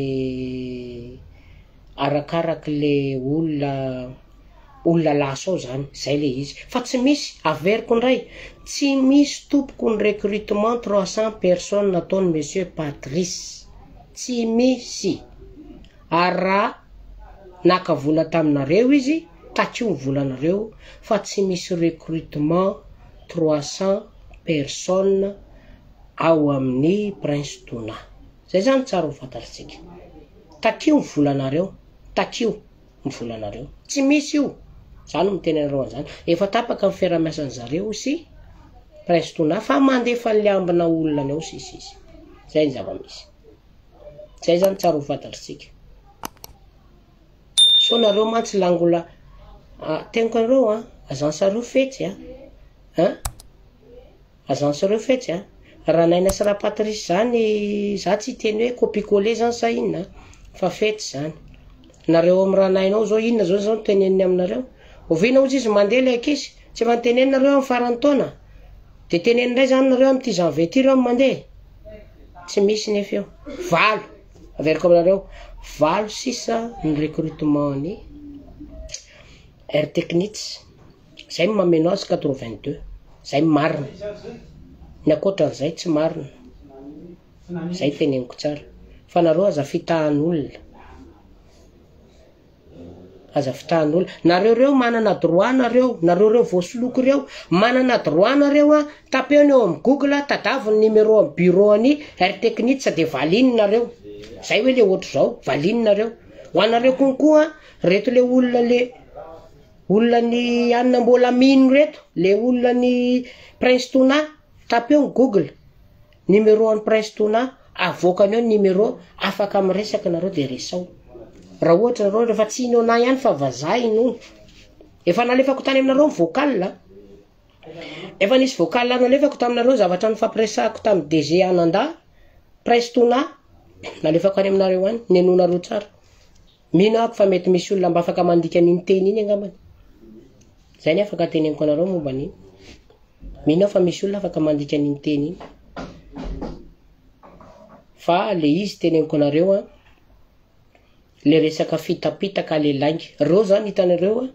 olona. olona lasa ao zany, zay le izy. Fa tsy misy, averiko indray, tsy misy tompoko ny recrutement 300 personnes nataon'i monsieur Patrice. Tsy misy. Ary raha naka vola taminareo izy, takio ny volanareo fa tsy misy recrutement 300 personnes ao amin'ny Prince Tona. Zay zany tsara ho fantatritsika. Takio ny volanareo, takio ny volanareo. Tsy misy io. Za no miteny anareo an'izany. Efa tapaka ny fiarahamiasan'ny zareo sy Prince Tona fa mandefa an'le ambina olona any ao sisa izy. Zay ny zava-misy. Zay zany tsara ho fantatritsika. Sao nareo mantsy langola teniko anareo an, agence-reo fetsy an, an, agence-reo fetsy an. Raha Naina sy raha Patrice zany, za tsy hiteny hoe copie coller zany sa inona fa fetsy zany. Nareo amy raha Naina ao zao inona zao zao no teneniny aminareo? Oviana ozy izy mandeha le ankizy? Tsy efa nitenenareo amy faran'ny taona? De teneniny indray zany nareo am'ty janvier ty reo mandeha? Tsy misy nefa io. Valo, averiko aminareo, valo sisa ny recrutement ny Air Techniques. Zay no mameno azy 82. Zay marina. Ny ankoatran'izay tsy marina. Zay teneniko tsara. Fa nareo aza fitahan'olona. Aza fitahan'olona. Nareo reo manana droit nareo, nareo reo voasoloko reo, manana droit nareo a, tapeo ny eo amy Google, tadavo ny numéro amy bureau any Air Techniques de valiny nareo. Zay hoe le ohatry zao, valiny nareo. Ho anareo konkoa, reto le olona le olona ny anina mbola mino reto, le olona ny Prince Tona, tapeo ny Google, numéro any Prince Tona, avoakany eo ny numéro, afaka miresaka nareo de resao. Raha ohatra nareo rehefa tsy ino anahy ihany fa vazaha inono. Efa nalefako tany aminareo ny vocal. Efa nisy vocal nalefako taminareo zavatra nifampiresahako tamy DG Ananda, Prince Tona, nalefako any aminareo any, nenonareo tsara. Mino ako fa mety misy olona mba afaka mandika an'iny teny iny angambany. Zay ny afaka teneniko anareo momba an'iny. Mino aho fa misy olona afaka mandika an'iny teny iny. Fa le izy teneniko anareo a, le resaka fitapitaka le lainga. Reo zany hitanareo a,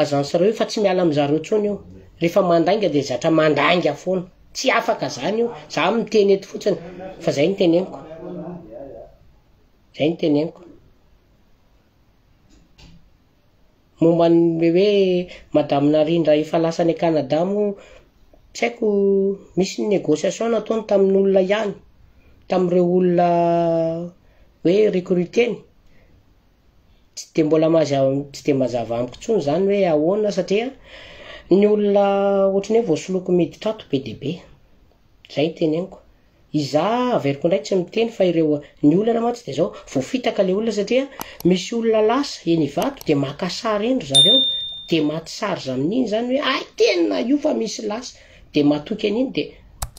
agence reo efa tsy miala amizareo intsony io. Rehefa mandainga de zatra mandainga foana. Tsy afaka zany io. Za miteny eto fotsiny fa zay ny teneniko. Zay ny teneniko. Momba ny hoe Madame Narindra efa lasa any Canada moa tsy haiko misy ny négociation nataony tamin'olona ihany, tamin'ireo olona hoe recruteny. Tsy de mbola mazava, tsy de mazava amiko intsony zany hoe ahoana satria ny olona ohatran'ny hoe voasoloko miditra ato be de be. Zay ny teneniko. Iza averiko indray tsy miteny fa ireo ny olana mantsy de zao voafitaka le olona satria misy olona lasa eny Ivato de maka sary eny ry zareo de maty sary amin'iny zany hoe ay tena io fa misy lasa de matoky an'iny de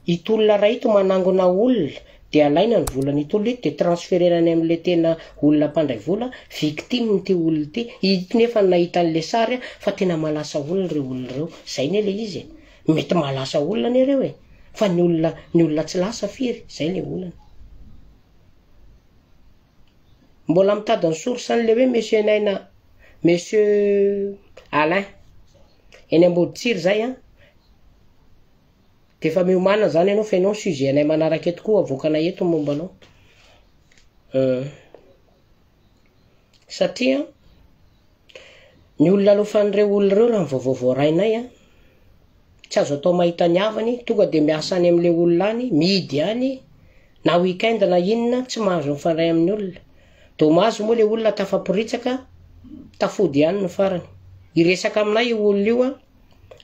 ito olona ray ito manangona olona de alaina ny volana ito olona ito de transferena any am'le tena olona mpandray vola victime ty olona ty ito nefa nahita an'le sary fa tena malasa olona reo olona reo zay ne le izy e mety malasa olona ane reo e fa ny olona tsy lasa firy zay le olana. Mbola mitady ny source an'le hoe monsieur Naina, monsieur Alain eny Amboditsiry zay a de efa miomana zany ianao fa ianao sujet anay manaraka eto koa avoakanay eto momba anao satria ny olona alofan'ireo olona reo raha ny vaovao voarainay a tsy azo atao mahita ny havany tonga de miasa any am'le olona any mihidy any na weekend na inona tsy mahazo mifandray amin'ny olona dommage moa le olona tafaporitsaka tafody ihany ny farany iresaka aminay io olona io a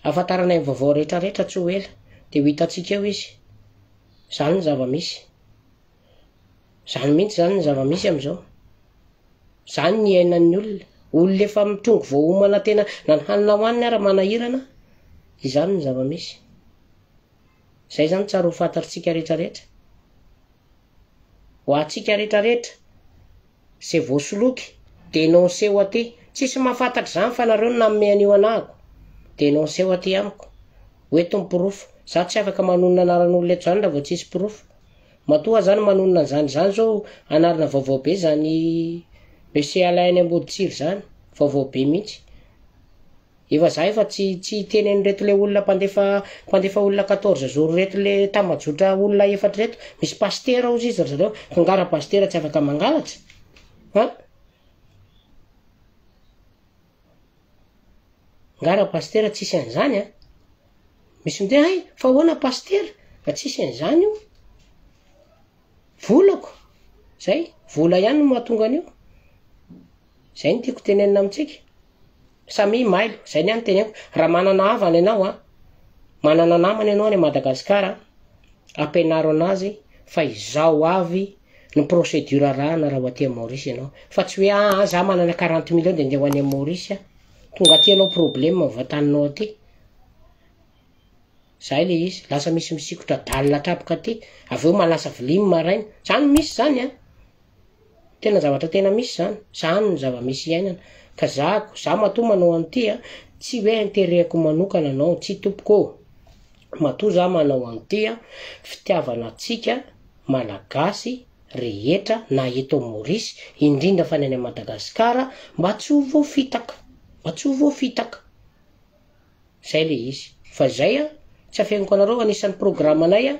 ahafantaranay ny vaovao rehetrarehetra tsy ho ela de ho hitantsika eo izy zany ny zava-misy zany mihitsy zany ny zava-misy am'izao zany ny iainan'ny olona olona efa mitrongo voaomana tena na ny hanina hoaniny ara manahirana izany ny zava-misy zay zany tsara ho fantatritsika rehetrarehetra ho atsika rehetrarehetra zay voasoloky dénonceo aty tsisy mahafantatry zany fa nareo no nanome an'io anahako dénonceo aty amiko hoeto ny porofo za tsy afaka manonona anaran'olona eto zany raha vao tsisy porofo matoa zany manonona an'zany zany zao anarana vaovao be zany monsieur Alain any Amboditsiry zany vaovao be mihitsy. Efa za efa tsy tsy hiteny an'ireto le olona mpandefa mpandefa olona 14 jours reto le tambajotra olona efatra reto, misy pasitera ozy izy ry zareo, fa nga ra pasitera tsy afaka mangalatra? An? Nga ra pasitera tsisy an'izany an? Misy miteny hay fa ahoana pasitera? Fa tsisy an'izany io. Volako! Zay, vola ihany no mahatonga an'io. Zay no tiako tenenina amintsika. Samia mailo, zay ny ahy no teneniko. Raha manana havana ianao an, manana namana ianao any Madagasikara an, ampianaro anazy fa izao avy ny procédure arahana raha ho aty Maurice ianao. Fa tsy hoe aa za manana 40 millions de ndeha ho any Maurice aho. Tonga aty ianao problème vantaninao aty. Zay le izy, lasa misy misikotra dalle traboka aty, avy eo manasa vilia ny maraina. Zany misy zany an! Tena zavatra tena misy zany, zany no zava-misy iainana. Ka za, za matoa manao an'ity an, tsy hoe interet-ko manokana anao, tsia tompoko ô! Matoa za manao an'ity an, fitiavana antsika Malagasy rehetra na eto Maurice, indrindra fa ny any Madagasikara, mba tsy ho voafitaka, mba tsy ho voafitaka. Zay le izy. Fa zay an, tsy afeniko anareo anisan'ny programme-nay an,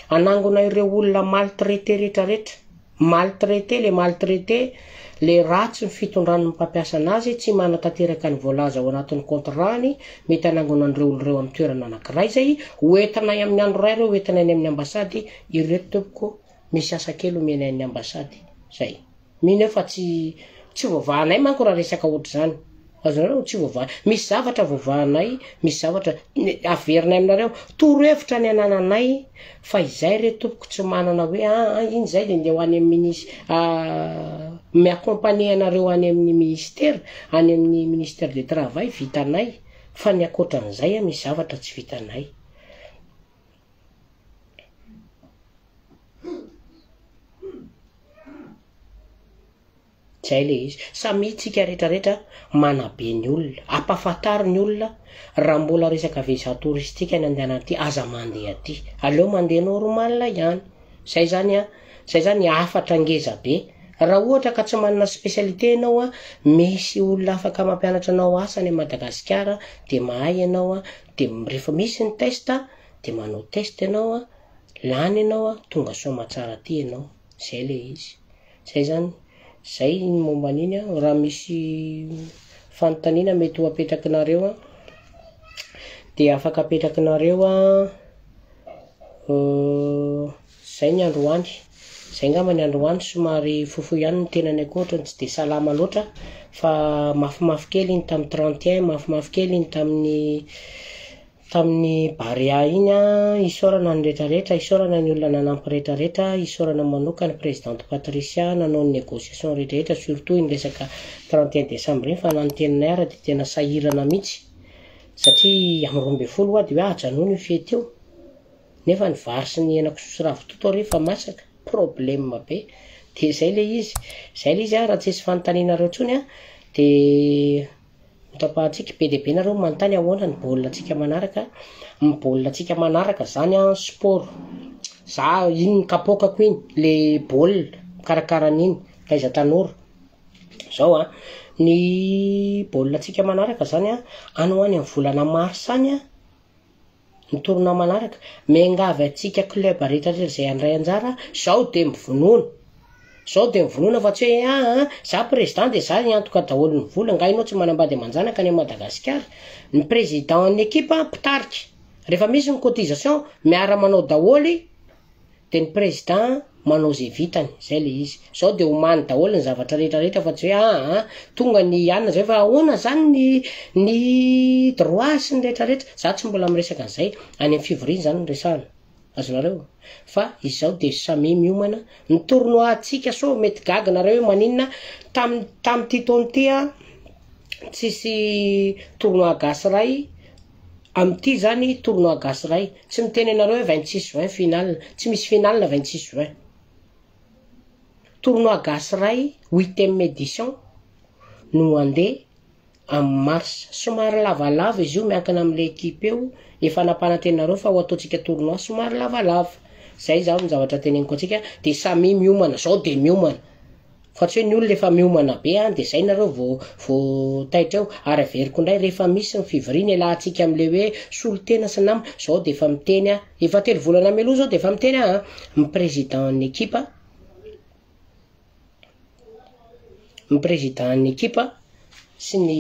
hanangona ireo olona maltraité retraretra, maltraité le maltraité, le ratsy ny fitondran'ny mpampiasa anazy, tsy manatanteraka ny voalaza ao anatin'ny contrat-ny, mety hanangona an'ireo olona ireo amin'ny toerana anakiray zay, ho entinay amin'ny andro iray ireo, ho entinay any amin'ny ambasady, ireto tompoko misy asa kely omenay an'ny ambasady. Zay. Mino aho fa tsy tsy voavahanay manko raha resaka ohatr'izany. Azonareo? Tsy voavaha. Misy zavatra voavahanay, misy zavatra averinay aminareo. Torohevitra ny anananay fa izay re tompoko tsy manana hoe aa iny zay de ndeha ho any amin'ny minis mi-accompagner anareo any amin'ny ministera, any amin'ny ministère du travail vitanay fa ny ankoatran'izay misy zavatra tsy vitanay. Zay le izy. Samia tsika retraretra manabe ny olona, ampafantaro ny olona raha mbola resaka visa touristique ny andehanana aty aza mandeha aty, aleo mandeha normal ihany. Zay zany an, zay zany hafatra ngeza be. Raha ohatra ka tsy manana spécialité ianao an, misy olona afaka mampianatra anao asa any Madagasikara de mahay ianao an, de rehefa misy ny test de manao test ianao an, lany ianao an, tonga soamatsara aty ianao. Zay le izy. Zay zany, zay ny momba an'iny an, raha misy fanontaniana mety ho apetrakinareo an, de afaka apetrakinareo an, zay ny androany, zay ngamba ny androany somary fohifohy ihany ny tenany akoa ohatran'ny tsy de salama loatra fa mafimafy kely iny tamin'ny 31, mafimafy kely iny tamin'ny Tamin'ny Barea iny an, isaorana ny rehetra rehetra, isaorana ny olona nanampy rehetra rehetra, isaorana manoka ny Présidente Patricia nanao ny négociation rehetra rehetra surtout iny resaka 31 décembre iny fa na ny teninay ara dia tena sahirana mihitsy satria amin'ny 12 hoa dia hoe ajanony io fety io nefa ny vary sy ny henakisoa sy ravitoto ary efa masaka, problème be, dia zay le izy, zay le izy an, raha tsisy fanontanianareo intsony an dia. Hotapahantsika, be dia be nareo manontany ahoana ny baolina tsika manaraka, ny baolina tsika manaraka zany an sport, za iny ny kapoakako iny, le baolina, mikarakara an'iny, mitaiza tanora, zao an, ny baolina tsika manaraka zany an, any ho any amin'ny volana mars any an, Ny tournoi manaraka, miangavy antsika club rehetra rehetra izay handray anjara, zao de mivonona, zao de mivonona fa tsy hoe aa za président de za hiantoka daholo ny vola, nga ianao tsy manambady aman-janaka any Madagasikara? Ny président ny ekipa mpitarika, rehefa misy ny cotisation miara manao daholo, De ny président manao ze vitany, zay le izy. Zao de omany daholo ny zavatra rehetra rehetra fa tsy hoe aa tonga ny anona zay fa ahoana zany ny ny droit sy ny rehetra rehetra. Za tsy mbola miresaka an'izay, any amin'ny fivoriana zany no resahana. Azonareo? Fa izao de samia miomana, ny tournoi antsika sao mety gaga nareo hoe maninona tam- tamin'ity taona ity an tsisy tournoi gasy ray Amin'ity zany tournoi gasy ray, tsy miteny anareo hoe 26 juin finale, tsy misy finale 26 juin. Tournoi gasy ray huitième édition no handeha amin'ny mars. Somary lavalava izy io miankina amin'ilay équipe eo, efa nampanantenareo fa ho ataontsika tournoi somary lavalava. Zay zany ny zavatra teneniko antsika, de samia miomana, zao de miomana. Fa tsy hoe ny olona efa miomana be an de zay nareo vao vao taitra eo, ary averiko indray rehefa misy ny fivoriana ialahantsika amle hoe solontena sy ny namany, zao de efa miteny aho, efa telo volana mialoha zao de efa miteny aho an, ny président ny ekipa, ny président ny ekipa sy ny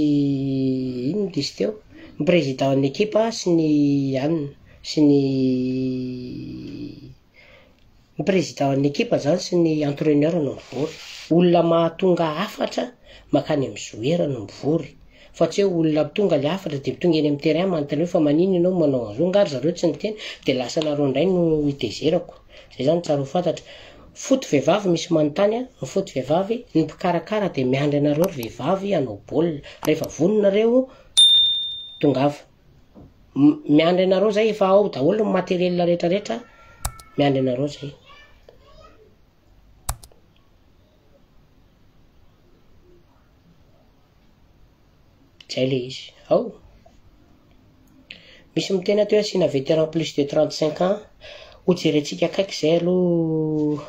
inona izy teo, ny président ny ekipa sy ny anona sy ny. Ny président ny ekipa zany sy ny entraineur no mivory. Olona mahatonga hafatra makany amin'ny joueur no mivory. Fa tsy hoe olona tonga le hafatra de tonga eny amin'ny terrain manontany hoe fa manino ianao no manao an'izao nga ry zareo tsy niteny de lasa nareo indray no itezerako. Zay zany tsara ho fantatra. Foot vehivavy misy manontany an, ny foot vehivavy, ny mpikarakara de miandry anareo ry vehivavy hanao baolina. Rehefa vonona nareo tongava. Miandry anareo zay efa ao daholo ny matériel rehetra rehetra miandry anareo zay. Zay le izy. Ao. Misy miteny ato hoe asiana vétéran plus de 35 ans. Ho jerentsika akaiky zay aloha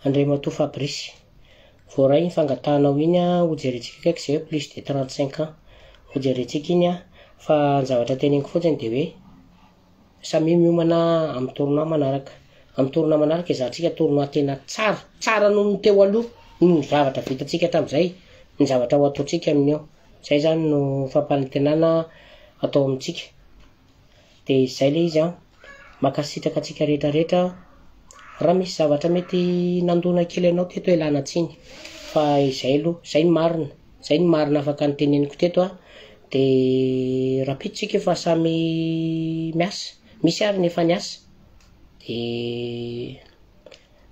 Andriamatoa Fabrice. Voaray iny fangatahanao iny an, ho jerentsika akaiky izay hoe plus de 35 ans. Ho jerentsika iny an, fa ny zavatra teneniko fotsiny dia hoe samia miomana amin'ny tournoi manaraka. Amin'ny tournoi manaraka ezahantsika tournoi tena tsara, tsara noho ny teo aloha, noho ny zavatra vitantsika hatramin'izay, ny zavatra ho ataontsika amin'io. Izay izany no fampanantenana atao amintsika. Dia izay ilay izy an. Mankasitraka antsika rehetra rehetra. Raha misy zavatra mety nandona kely anao teto ialana tsiny fa izay aloha, izay ny marina, izay ny marina afaka noteneniko teto an. Dia rahampitso tsika efa samy miasa, misy ary ny efa niasa. Dia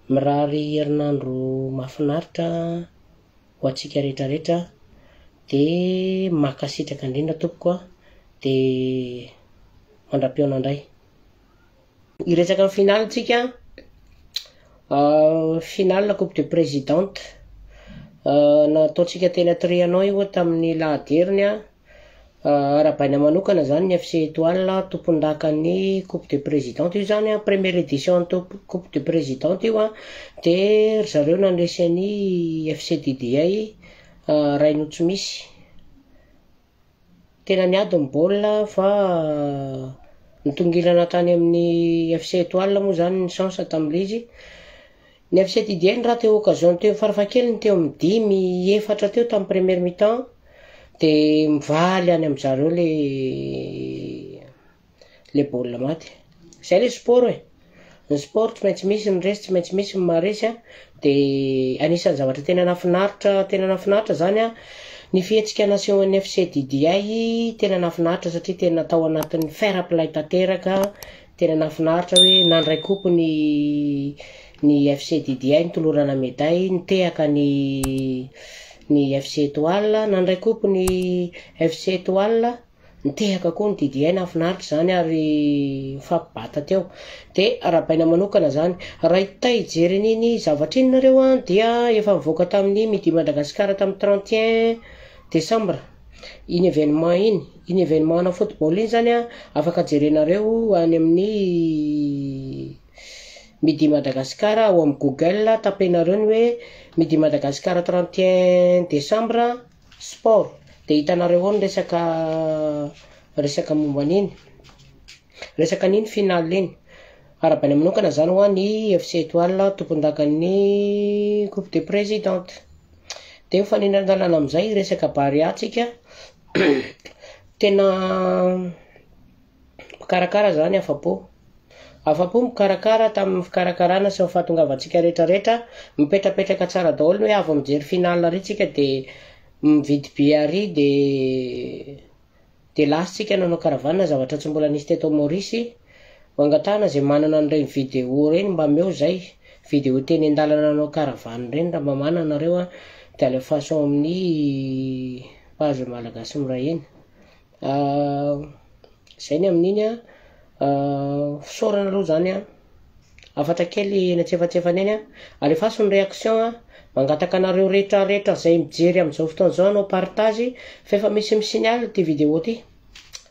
mirary herinandro mahafinaritra ho antsika rehetra rehetra. Dia mankasitraka indrindra tompoko a, dia mandra-pihaona indray. Hiresaka ny finale tsika, finale coupe de présidente nataontsika teny Trianon io tamin'ny lahady heriny a, arahabaina manokana zany ny FC Etoile tompondakan'ny coupe de présidente io zany a, première édition ny coupe de présidente io a, dia ry zareo nandresy an'i FC Didier Rainotsimisy. Tena niady ny baolina fa nitongilana tany amin'ny FC Etoile moa zany ny chance tamin'ilay izy. Ny FC Didier niraty occasion teo farafahakeliny teo amin'ny dimy efatra teo tamin'ny première mi-temps dia mivaly any amin-dry zareo le le baolina maty. Zay le sport e! Ny sport tsy maintsy misy ny resy, tsy maintsy misy ny maharesy an, de anisan'ny zavatra tena nahafinaritra tena nahafinaritra zany an, ny fihetsika nasehon'ny FC Didiay tena nahafinaritra satria tena tao anatin'ny fair play tanteraka, tena nahafinaritra hoe nandray coupe ny ny FC Didiay nitolorana medaille, nitehaka ny ny FC Etoile, nandray coupe ny FC Etoile. Nitehaka koa ny Didier nahafinaritra izany ary nifampibata teo. Dia arahabaina manokana izany. Raha te hijery an'iny zavatra iny nareo an dia efa nivoaka tamin'ny Midi Madagascar tamin'ny 31 décembre iny événement iny. Iny événement ana football iny izany an afaka jerenareo any amin'ny Midi Madagascar ao amin'ny Google tapenareo ny hoe Midi Madagascar 31 décembre Sport, dia hitanareo ao ny resaka resaka momba an'iny, resaka an'iny finale iny. Arahabaina manokana izany hoa ny FC Etoile tompondakan'ny coupe de présidente. Dia mifanindran-dalana amin'izay resaka Barea tsika, tena mpikarakara izany afa-po. Afa-po mikarakara tamin'ny fikarakarana sy ny fahatongavantsika rehetra rehetra, mipetrapetraka tsara daholo ny hoe avy mijery finale ary tsika dia mividy billet ary dia dia lasa tsika nanao caravane zavatra tsy mbola nisy teto Maurice, mangatahana izay manana an'ireny vidéo ireny mba ameo izay, vidéo teny an-dalana nanao caravane ireny raha mba manana nareo an, dia alefaso ao amin'ny page Malagasy Miray Hina. Zay ny amin'iny an, fisaorana aloha zany an, hafatra kely eny antsefatsefany eny an, alefaso ny réaction an, mangataka anareo rehetra rehetra zay mijery amin'izao fotoana izao hanao partage fa efa misy mi-signale ity vidéo ity,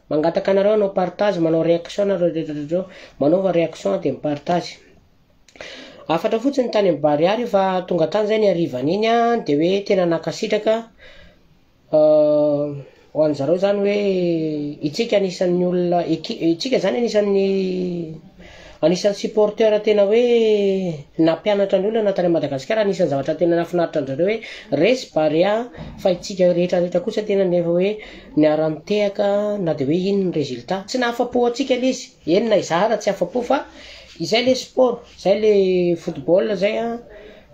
mangataka anareo hanao partage, manao réaction nareo rehetra rehetra reo, manaova réaction de mi-partage. Hafatra fotsiny tany amin'ny Barea rehefa tonga tany zay ny harivan'iny an, de hoe tena nankasitraka ho an'zareo zany hoe itsika anisan'ny olona eki- itsika zany anisan'ny anisan'ny supporteur tena hoe nampianatra ny olona na tany Madagasikara. Anisan'ny zavatra tena nahafinaritra anjareo hoe resy Barea fa itsika rehetrarehetra kosa tena nefa hoe niara-nitehaka na de hoe ino ny résultat. Tsy nahafa-po atsika le izy, eny na izaho ara tsy afa-po, fa izay le sport, zay le football zay a,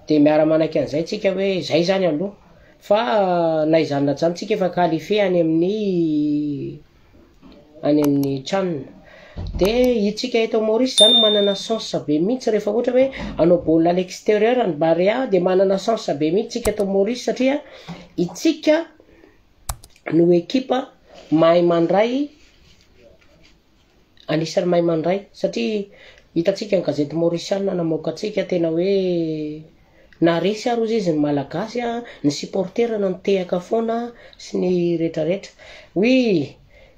de miara-manaiky an'izay tsika hoe zay zany aloha. Fa na izany na zany tsika efa qualifié any amin'ny CHAN. De itsika eto Maurice zany manana chance be mihitsy rehefa ohatra hoe anao baolina à l'extérieur ny Barea, de manana chance be mihitsy tsika eto Maurice satria itsika no ekipa mahay mandray, anisan'ny mahay mandray, satria hitatsika ny gazety maurisiana namoaka atsika tena hoe naresy ary ozy izy ny Malagasy a, ny supporter na nitehaka foana sy ny rehetrarehetra. Oui,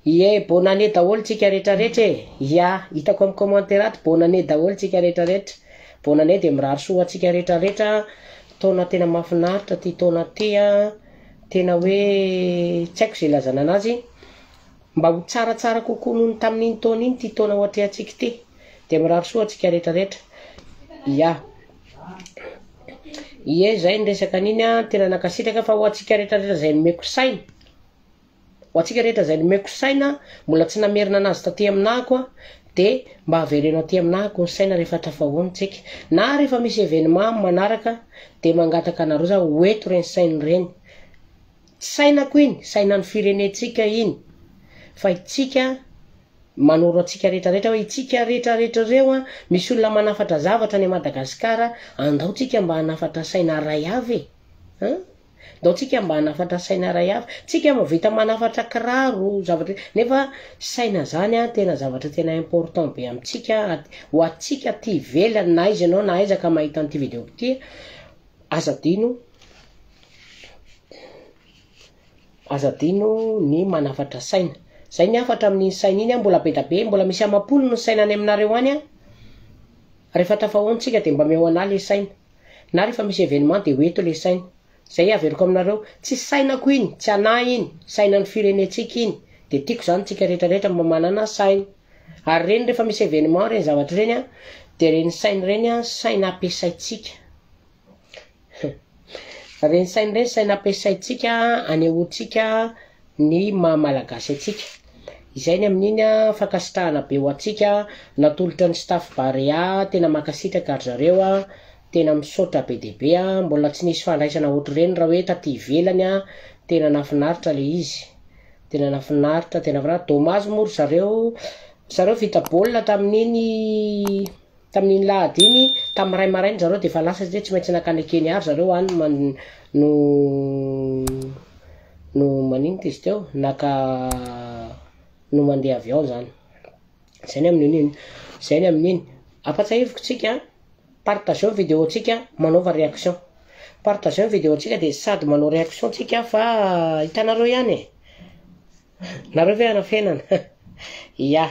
ie, bonne année daholo tsika rehetrarehetra e. Ia, hitako amy commentaire ato, bonne année daholo tsika rehetrarehetra, bonne année. De mirary soa atsika rehetrarehetra, taona tena mahafinaritra ty taona ty a, tena hoe tsy haiko zay ilazana anazy, mba ho tsaratsara kokoa noho ny tamin'iny taona iny ty taona ho atrehantsika ty. De mirary soa atsika rehetrarehetra. Ia, ie, zay ny resaka an'iny a, tena nankasitraka. Fa ho atsika rehetrarehetra zay nomeko saina, ho atsika rehetra zay nomeko saina mbola tsy namerina anazy taty aminahako a, de mba avereno aty aminahako ny saina rehefa tafahoana tsika na rehefa misy événement manaraka, de mangataka anareo za hoeto reny saina reny. Tsy sainako iny, sainany firenetsika iny, fa itsika manoro atsika rehetrarehetra hoe itsika rehetrarehetra reo a, misy olona manafatra zavatra any Madagasikara, andao tsika mba hanafatra saina ray avy e, an ndao tsika mba hanafatra saina ray avy. Tsika mavita manafatra kiraro zavatra, nefa saina zany a tena zavatra tena important be amitsika, ho atsika ty ivelany. Na aiza ianao na aiza ka mahita an'ity video ty, aza adino, aza adino ny manafatra saina. Zay ny hafatra amin'iny saina iny a, mbola be da be, mbola misy amapolo ny saina any aminareo any a. Rehefa tafahoantsika de mba meo ana le saina, na rehefa misy événement de hoeto le saina. Zay averiko aminareo, tsy sainako iny, tsy ana iny, sainany firenetsika iny. De tiako zany tsika rehetrarehetra mba manana saina, ary reny rehefa misy événement reny zavatra reny a, de reny saina reny a, saina ampiasaitsika reny, saina reny, saina ampiasaitsika anehoantsika ny maha Malagasy atsika. Izay ny amin'iny a, fankasitrahana be ho atsika natolotra ny staff Barea, tena mankasitraka ary zareo a, tena misaotra be dehibe a. Mbola tsy nisy fandraisana ohatr'ireny raha hoe taty ivelany a, tena nafinaritra le izy, tena nafinaritra, tena finaritra. Dommage moa ry zareo vita baolina tamin'iny lahady iny, tamy ray maraina zareo de efa lasa satria tsy maintsy nakany Kenya ary zareo any man no maninona izy teo naka no mandeha avion zany. Zay ny amin'iny iny, zay ny amin'iny. Ampatsahiviko tsika, partageo vidéo tsika, manaova réaction, partageo vidéo tsika, de sady manao réaction tsika fa hitanareo ihany e, nareo ve anafenana. Ia.